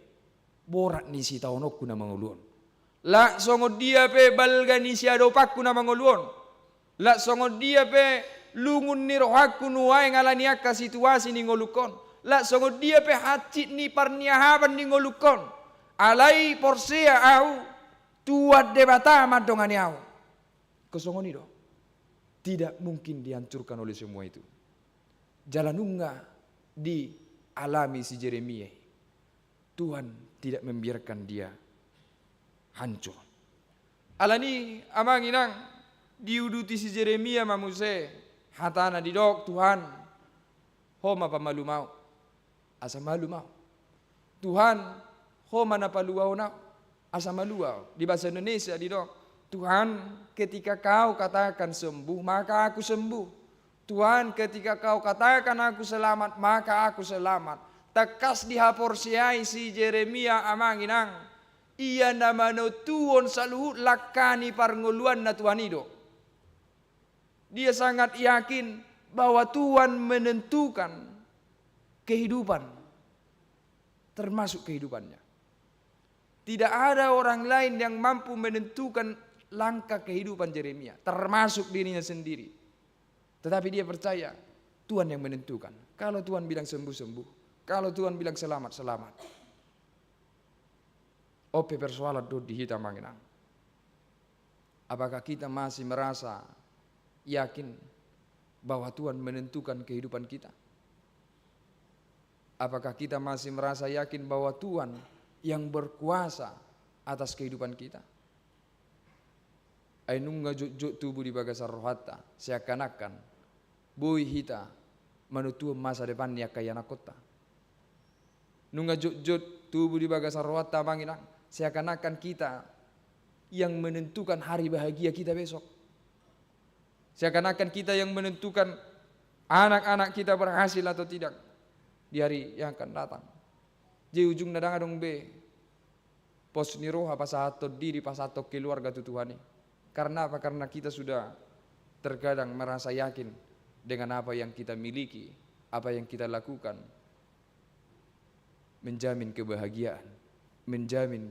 borat ni sitaononku na mangolu on. Lak songon dia pe balga ni siadopanku na mangolu on. Lak songon dia pe lungun ni rohangku nuaeng ala ni angka situasi ni ngolungkon. Lak songon dia pe hansit ni parniahapan ni ngolungkon. Alai porsea ahu, Tuhan Debata mandongani ahu. Ingkon songon i do. Tidak mungkin dihancurkan oleh semua itu. Jala nunga dialami si Jeremia i. Tuhan tidak membiarkan dia hancur. Alani, amang inang, diuduti si Jeremia ma muse, hatana didok: Tuhan, Ho ma pamalum ahu, asa malum ahu. Tuhan, Ho ma na paluahon ahu, asa malua ahu. Di bahasa Indonesia didok: Tuhan, ketika Kau katakan sembuh, maka aku sembuh. Tuhan, ketika Kau katakan aku selamat, maka aku selamat. Tangkas dihaporseai si Jeremia, amang inang, ia na manontuhon saluhut langka ni parngoluanna Tuhan i do. Dia sangat yakin bahwa Tuhan menentukan kehidupan, termasuk kehidupannya. Tidak ada orang lain yang mampu menentukan langkah kehidupan Jeremia, termasuk dirinya sendiri. Tetapi dia percaya Tuhan yang menentukan. Kalau Tuhan bilang sembuh, sembuh. Kalau Tuhan bilang selamat, selamat. On pe persoalan do di hita, amang inang. Apakah kita masih merasa yakin bahwa Tuhan menentukan kehidupan kita? Apakah kita masih merasa yakin bahwa Tuhan yang berkuasa atas kehidupan kita? Ai nunga jotjot tubu di bagasan rohanta, seakan-akan boi hita manontuhon masa depan ni angka ianakhonta. Nunga jotjot tubu di bagasan rohanta, amang inang, seakan-akan kita yang menentukan hari bahagia kita besok. Seakan-akan kita yang menentukan anak-anak kita berhasil atau tidak di hari yang akan datang. Jadi ujungna ndang adong be pos ni roha pasahathon diri, pasahathon keluarga tu Tuhan i. Karena apa? Karena kita sudah terkadang merasa yakin dengan apa yang kita miliki, apa yang kita lakukan, menjamin kebahagiaan, menjamin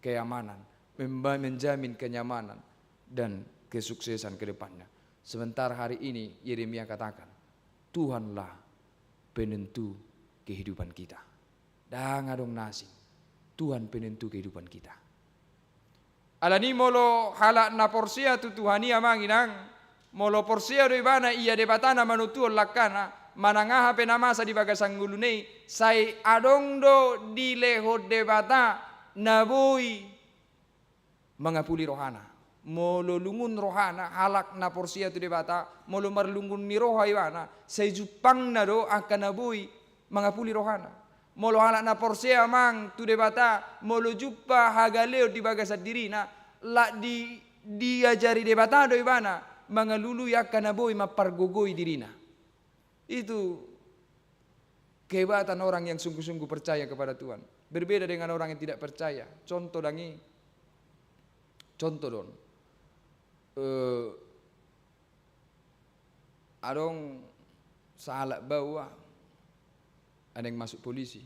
keamanan, memba-, menjamin kenyamanan dan kesuksesan ke depannya. Sementara hari ini Yeremia katakan, Tuhanlah penentu kehidupan kita. Ndang adong na asing. Tuhan penentu kehidupan kita. Alani molo halak na porsea tu Tuhan i, amang inang, molo porsea do ibana ia Debata na manontuhon langkana, manang aha pe na masa di bagasan ngoluna i, sai adong do dilehon Debata na boi mangapuli rohana. Molo lungun rohana, halak na porsea tu Debata, molo marlungun ni roha ibana, sai jumpangna do angka na boi mangapuli rohana. Molo halak na porsea, amang, tu Debata, molo jumpa hagaleon di bagasan dirina, lak di, diajari Debata do ibana mangalului angka na boi mampargogoi dirina. Itu kehebatan orang yang sungguh-sungguh percaya kepada Tuhan. Berbeda dengan orang yang tidak percaya. Contoh do i. Contoh do on. Eh, adong sahalak baoa, ah, naeng masuk polisi.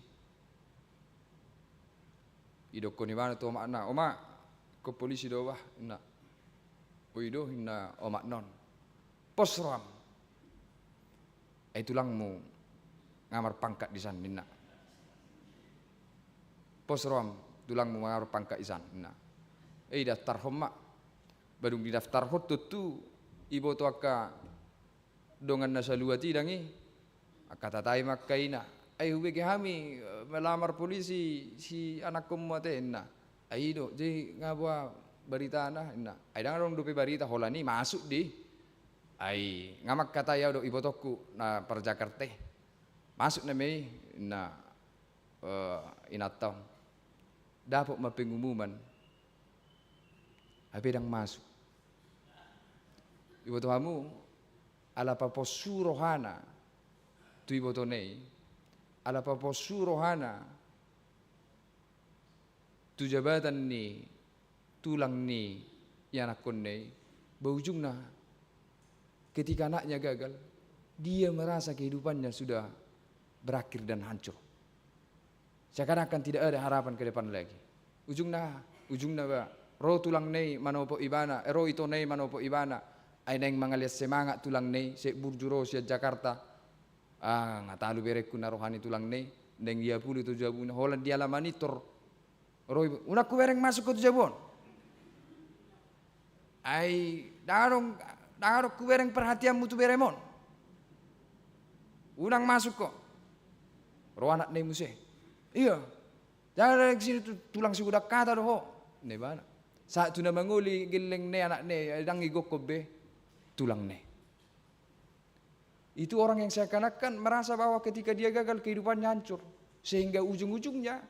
Didokkon ibana tu omakna, "Omak, ingkon polisi do au bah," ninna. "O i do," ninna omakna on. "Pos roham. Ai tulangmu nga marpangkat disan," ninna. "Pos roham, tulangmu nga marpangkat disan," ninna. "Ai daftarhon ma." Ba dung didaftarhon tontu, diboto angka dongan na saluat i dang i. Angka tatai ma angka ina, "Ai hubege hami, eh, melamar polisi si anakkonmu ate," ninna. "Ai i do, jadi nga boha baritana?" ninna. "Ai dang adong dope barita, holan i masuk do i. Ai nga mangkatai au dohot ibotongku na parJakarta i. Masuk nama i," ninna, eh, inanta on. Dapot ma pengumuman, hape dang masuk. Iboto hamu, ala paposu rohana tu ibotona i, ala paposu rohana tu jabatan ni tulang ni ianakkonna i, ba ujungna ketika anaknya gagal, dia merasa kehidupannya sudah berakhir dan hancur. Seakan-akan tidak ada harapan ke depan lagi. Ujungna, ujungna ba, ro tulangna i manopot ibana, eh, ro itona i manopot ibana. Ai naeng mangaliat semangat tulangna i, sai burju ro sian Jakarta. "Ah, nga talu berengku," ninna roha ni tulangna i, naeng diapuli tu jabuna, holan di alaman i tor ro iba, "Unang hubereng masuk ho tu jabu on. Ai dang adong, dang adong hubereng perhatianmu tu berem on. Unang masuk ho." Ro anakna i muse. "Ia, jangan ada di sini tu-, tulang sigodang hata do ho," ninna ibana. Sahat tu na mangoli gellengna i anakna i, dang digokhon be tulangna i. Itu orang yang seakan-akan merasa bahwa ketika dia gagal, kehidupannya hancur. Sehingga ujung-ujungnya,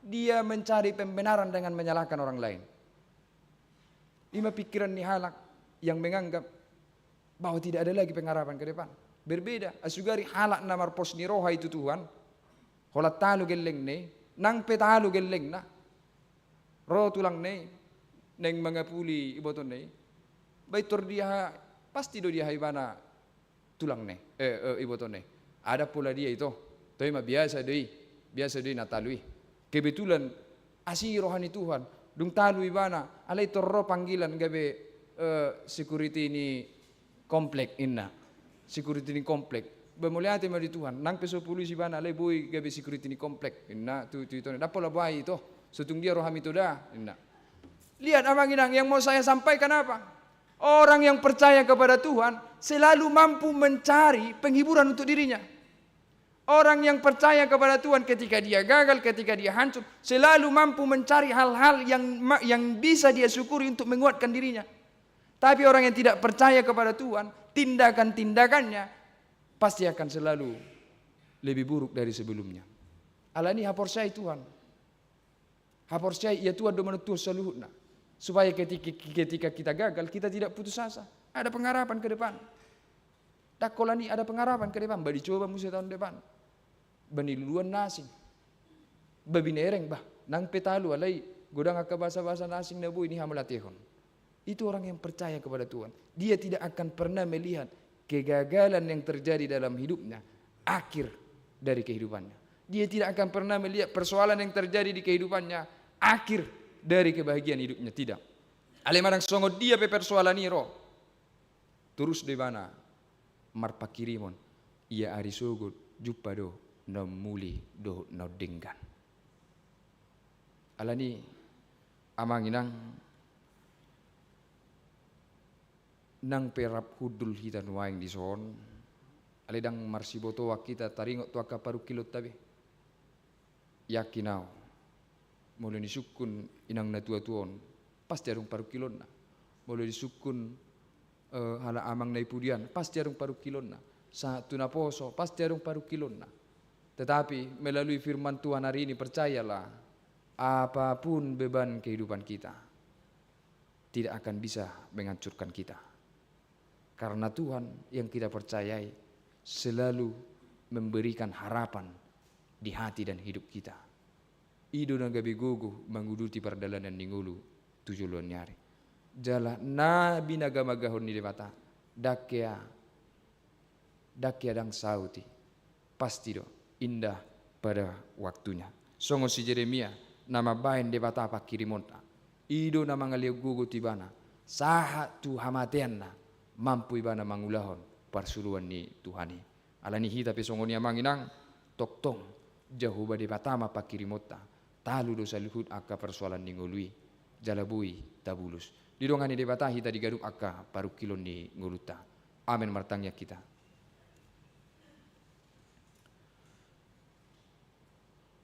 dia mencari pembenaran dengan menyalahkan orang lain. I ma pikiran ni halak yang menganggap bahwa tidak ada lagi pengharapan ke depan. Berbeda, asugari halak na marpos ni roha i tu Tuhan, holan talu gellengna i, nang pe talu gellengna, ro tulangna i, naeng mangapuli ibotona i, ba i tor diaha, pasti do diaha ibana tulangna i, eh, eh, ibotona i. Adong pola dia i, ito. Toe ma, biasa do i, biasa do i na talu i. Kebetulan asi roha ni Tuhan, dung talu ibana, alai tor ro panggilan gabe, eh, security ni komplek, ninna. Security ni komplek. Ba mauliate ma di Tuhan, nang pe so polisi ibana, alai boi gabe security ni komplek, ninna tu, tu itona i. Dang pola boha i, ito. So tung dia roham, ito, da, ninna. Lihat, Amang Inang, yang mau saya sampaikan apa? Orang yang percaya kepada Tuhan selalu mampu mencari penghiburan untuk dirinya. Orang yang percaya kepada Tuhan, ketika dia gagal, ketika dia hancur, selalu mampu mencari hal-hal yang ma-, yang bisa dia syukuri untuk menguatkan dirinya. Tapi orang yang tidak percaya kepada Tuhan, tindakan-tindakannya pasti akan selalu lebih buruk dari sebelumnya. Alani i, haporseai Tuhan. Haporseai, ia Tuhan do manontuhon saluhutna. Supaya ketika, ketika kita gagal, kita tidak putus asa. Ada pengharapan ke depan. Dang holan i, ada pengharapan ke depan. Ba dicoba muse taon depan. Ba niluluan na asing. Ba binereng, bah, nang pe talu, alai godang angka basa-basa na asing na boi nihamauliatehon. Itu orang yang percaya kepada Tuhan. Dia tidak akan pernah melihat kegagalan yang terjadi dalam hidupnya akhir dari kehidupannya. Dia tidak akan pernah melihat persoalan yang terjadi di kehidupannya akhir dari kebahagiaan hidupnya. Tidak. Alai manang songon dia pe persoalan i ro, torus do ibana marpanghirimon, ia ari sogot jumpa do naung muli dohot naung denggan. Alani i, Amang Inang, nang pe rap hundul hita nuaeng dison, alai dang marsibotoan hita taringot tu angka parungkilonta be. Yakin au, molo disungkun inang na tua-tua on, pasti adong parungkilonna. Molo disungkun, eh, halak amang na di pudian, pasti adong parungkilonna. Sahat tu naposo, pasti adong parungkilonna. Tetapi melalui firman Tuhan hari ini, percayalah, apapun beban kehidupan kita, tidak akan bisa menghancurkan kita. Karena Tuhan yang kita percayai selalu memberikan harapan di hati dan hidup kita. I do na gabe gogo manguduti pardalanan ni ngolu tu joloan ni ari. Jala na binagahon ni Debata, dang hea, dang hea dang saut i. Pasti do indah pada waktunya. Songon si Jeremia, na mambahen Debata pangkirimonta. I do na mangalehon gogo tu ibana, sahat tu hamateanna, mampu ibana mangulahon parsuruan ni Tuhan i. Alani hita pe songon i amang inang, tongtong Jahowa Debata ma pangkirimonta, talu do saluhut angka parsoalan ni ngolu i, jala boi tabulus. Didongani Debata hita di ganup angka parungkilon ni ngolunta. Amen, martangiang hita.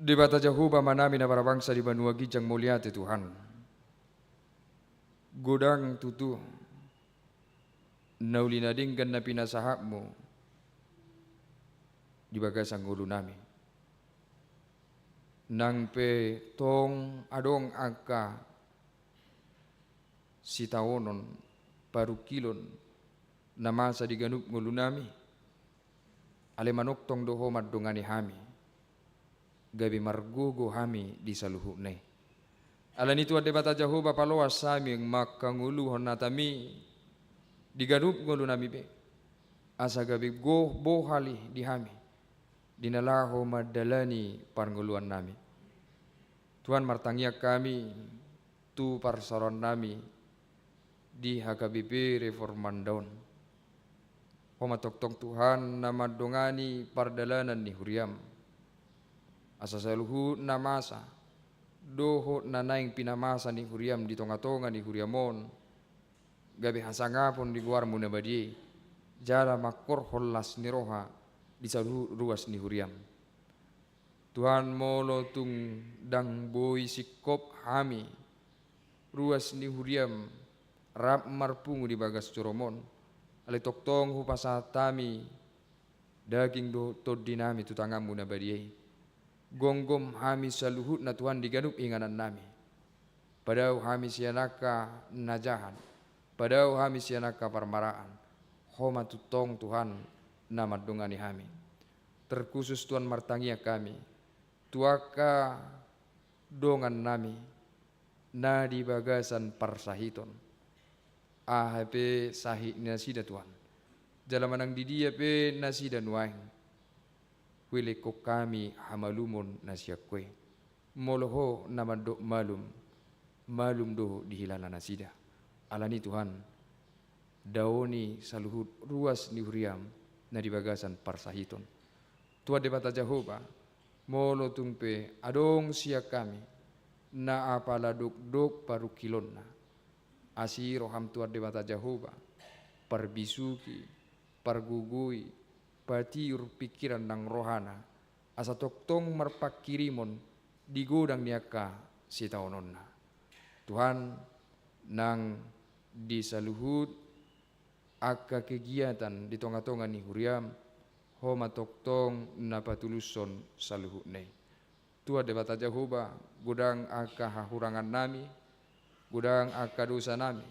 Debata Jahowa Amanami na marbangsa di banua ginjang, mauliate Tuhan. Godang tutu na uli na denggan na pinasahatmu di bagasan ngolunami. Nang pe tong adong angka sitaonon, parungkilon, na masa di ganup ngolunami, alai manongtong do Ho mandongani hami, gabe margogo hami di saluhutna i. Alani i Tuhan Debata Jahowa, paloas hami mangkangoluhon hatami di ganup ngolunami be, asa gabe goh bohal i di hami, di na laho mandalani parngoluannami. Tuhan, martangiang hami tu parsaorannami di H K B P Reformanda on. Ho ma tongtong Tuhan na mandongani pardalanan ni huriam. Asa saluhut na masa dohot na naeng pinamasa ni huriam di tongatonga ni huriam on, gabe hasangapon di goarmu na badia i, jala mangkorhon las ni roha di saluhut ruas ni huriam. Tuhan, molo tung ndang boi singkop hami, ruas ni huriam, rap marpungu di bagas joroM on, alai tongtong hupasahat hami daging dohot tondinami tu tanganMu na badia i. Gomgom hami saluhutna Tuhan di ganup inganannami. Padao hami sian angka na jahat, padao hami sian angka parmaraan. Ho ma tongtong Tuhan na mandongani hami. Terkhusus Tuhan, martangiang hami tu angka dongannami na di bagasan parsahiton. Aha pe sahit ni nasida Tuhan, jala manang di dia pe nasida nuaeng, huelek hami hamalumon na sian Ho i. Molo Ho na mandok malum, malum do dihilala nasida. Alani i Tuhan, daoni saluhut ruas ni huriam na di bagasan parsahiton. Tuhan Debata Jahowa, molo tung pe adong sian hami na apala dokdok parungkilonna, asi rohaM Tuhan Debata Jahowa, parbisuhi, pargogoi, patiur pingkiran nang rohana, asa tongtong marpangkirimon di godang ni angka sitaononna. Tuhan, nang di saluhut angka kegiatan di tongatonga ni huriam, Ho ma tongtong na patulushon saluhutna i. Tuhan Debata Jahowa, godang angka hahurangannami, godang angka dosanami,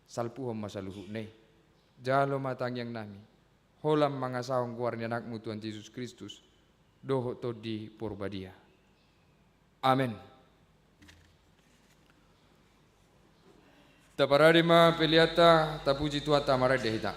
salpuhon ma saluhutna i. Jalo ma tangiangnami, holan mangasahon goar ni AnakMu Tuhan Jesus Kristus, dohot Tondi Porbadia. Amen. Taparade ma peleanta, tapuji Tuhanta, marende hita.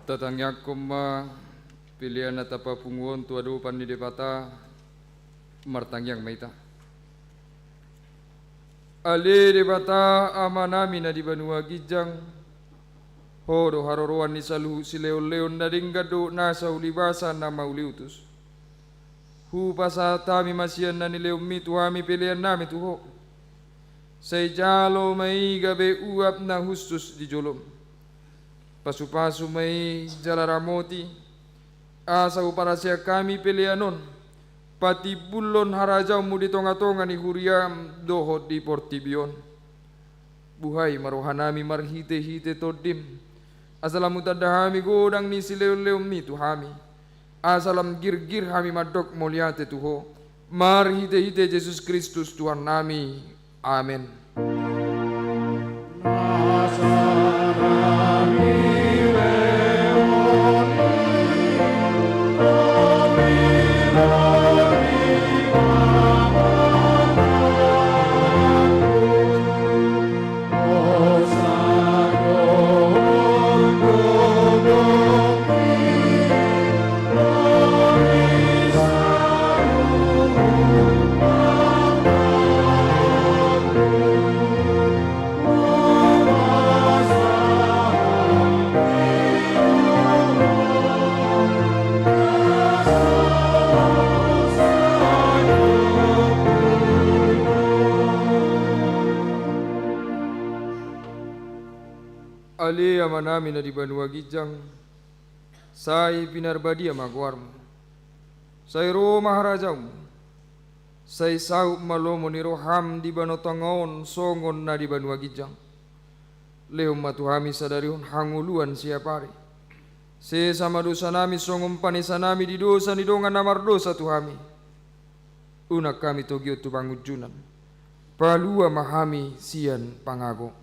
Tatangiangkon ma pelean na tapapungu on tu adopan ni Debata. Martangiang ma hita. Ale Debata Amanami na di banua ginjang, Ho do haroroan ni saluhut silehonlehon na denggan dohot nasa ulibasa na mauliutus. Hupasahat hami ma sian na nilehonMi tu hami peleannami tu Ho. Sai jalo ma i gabe uap na hushus di jolom. Pasupasu ma i jala ramoti, asa huparaseak hami pelean on patimbulhon harajaonMu di tongatonga ni huriaM dohot di portibi on. Buhai ma rohanami marhitehite TondiM, asa lam hutanda hami godang ni silehonlehonMi tu hami, asa lam girgir hami mandok mauliate tu Ho, marhitehite Jesus Kristus Tuhannami. Amen. Ale Amanami na di banua ginjang, sai pinarbadia ma goarMu. Sai ro ma harajaonMu. Sai saut ma lomo ni rohaM di banua tonga on songon na di banua ginjang. Lehon ma tu hami sadari on hangoluan siapari. Sesa ma dosanami songon panesanami di dosa ni dongan na mardosa tu hami. Unang hami togihon tu pangunjunan. Palua ma hami sian pangago.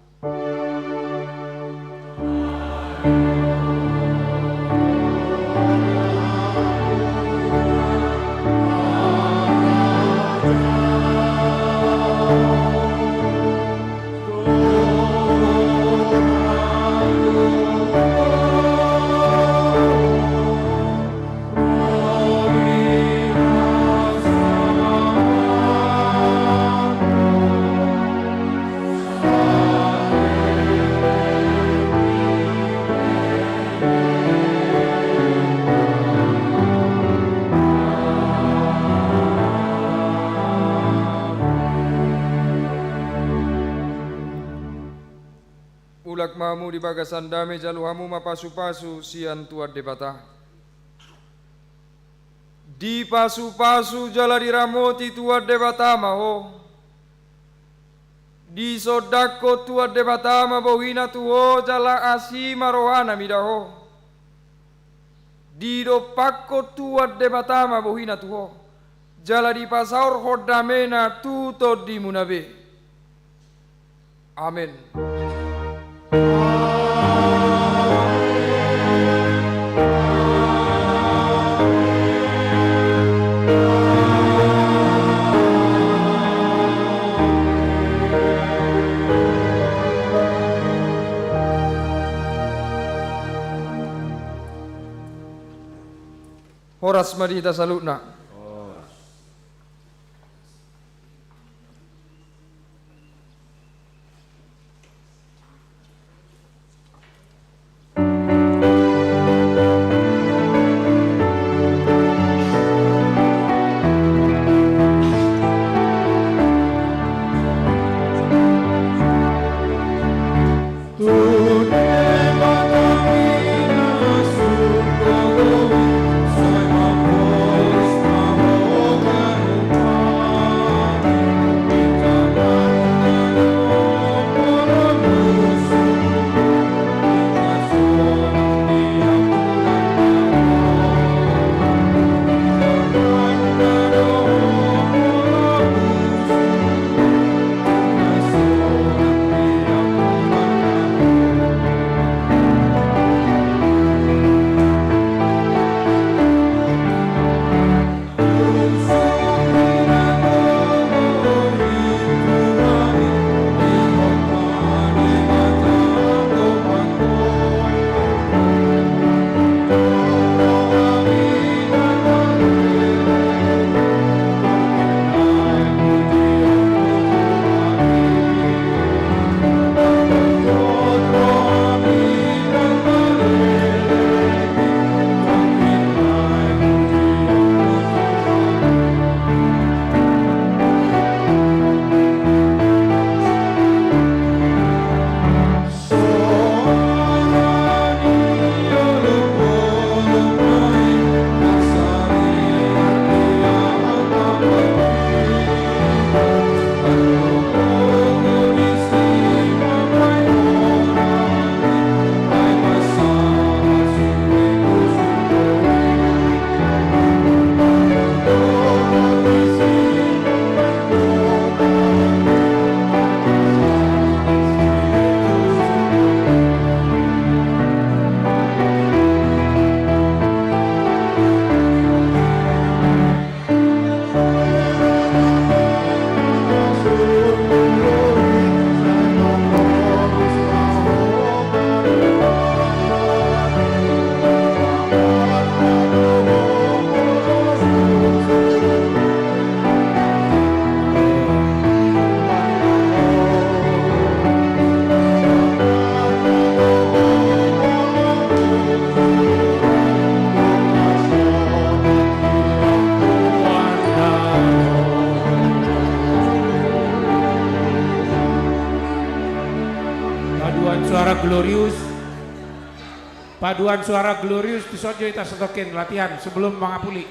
Mulak ma hamu di bagasan dame, jalo hamu ma pasupasu sian Tuhan Debata. Dipasupasu jala diramoti Tuhan Debata ma ho. Disondangkon Tuhan Debata ma bohina tu ho jala asi ma rohana mida ho. Didompakkon Tuhan Debata ma bohina tu ho jala dipasaorhon damena tu tondimuna be. Amen. Horas ma di hita saluhutna. Glorius. Paduan suara Glorius, tu son jo hita satongkin latihan sebelum mangapuli.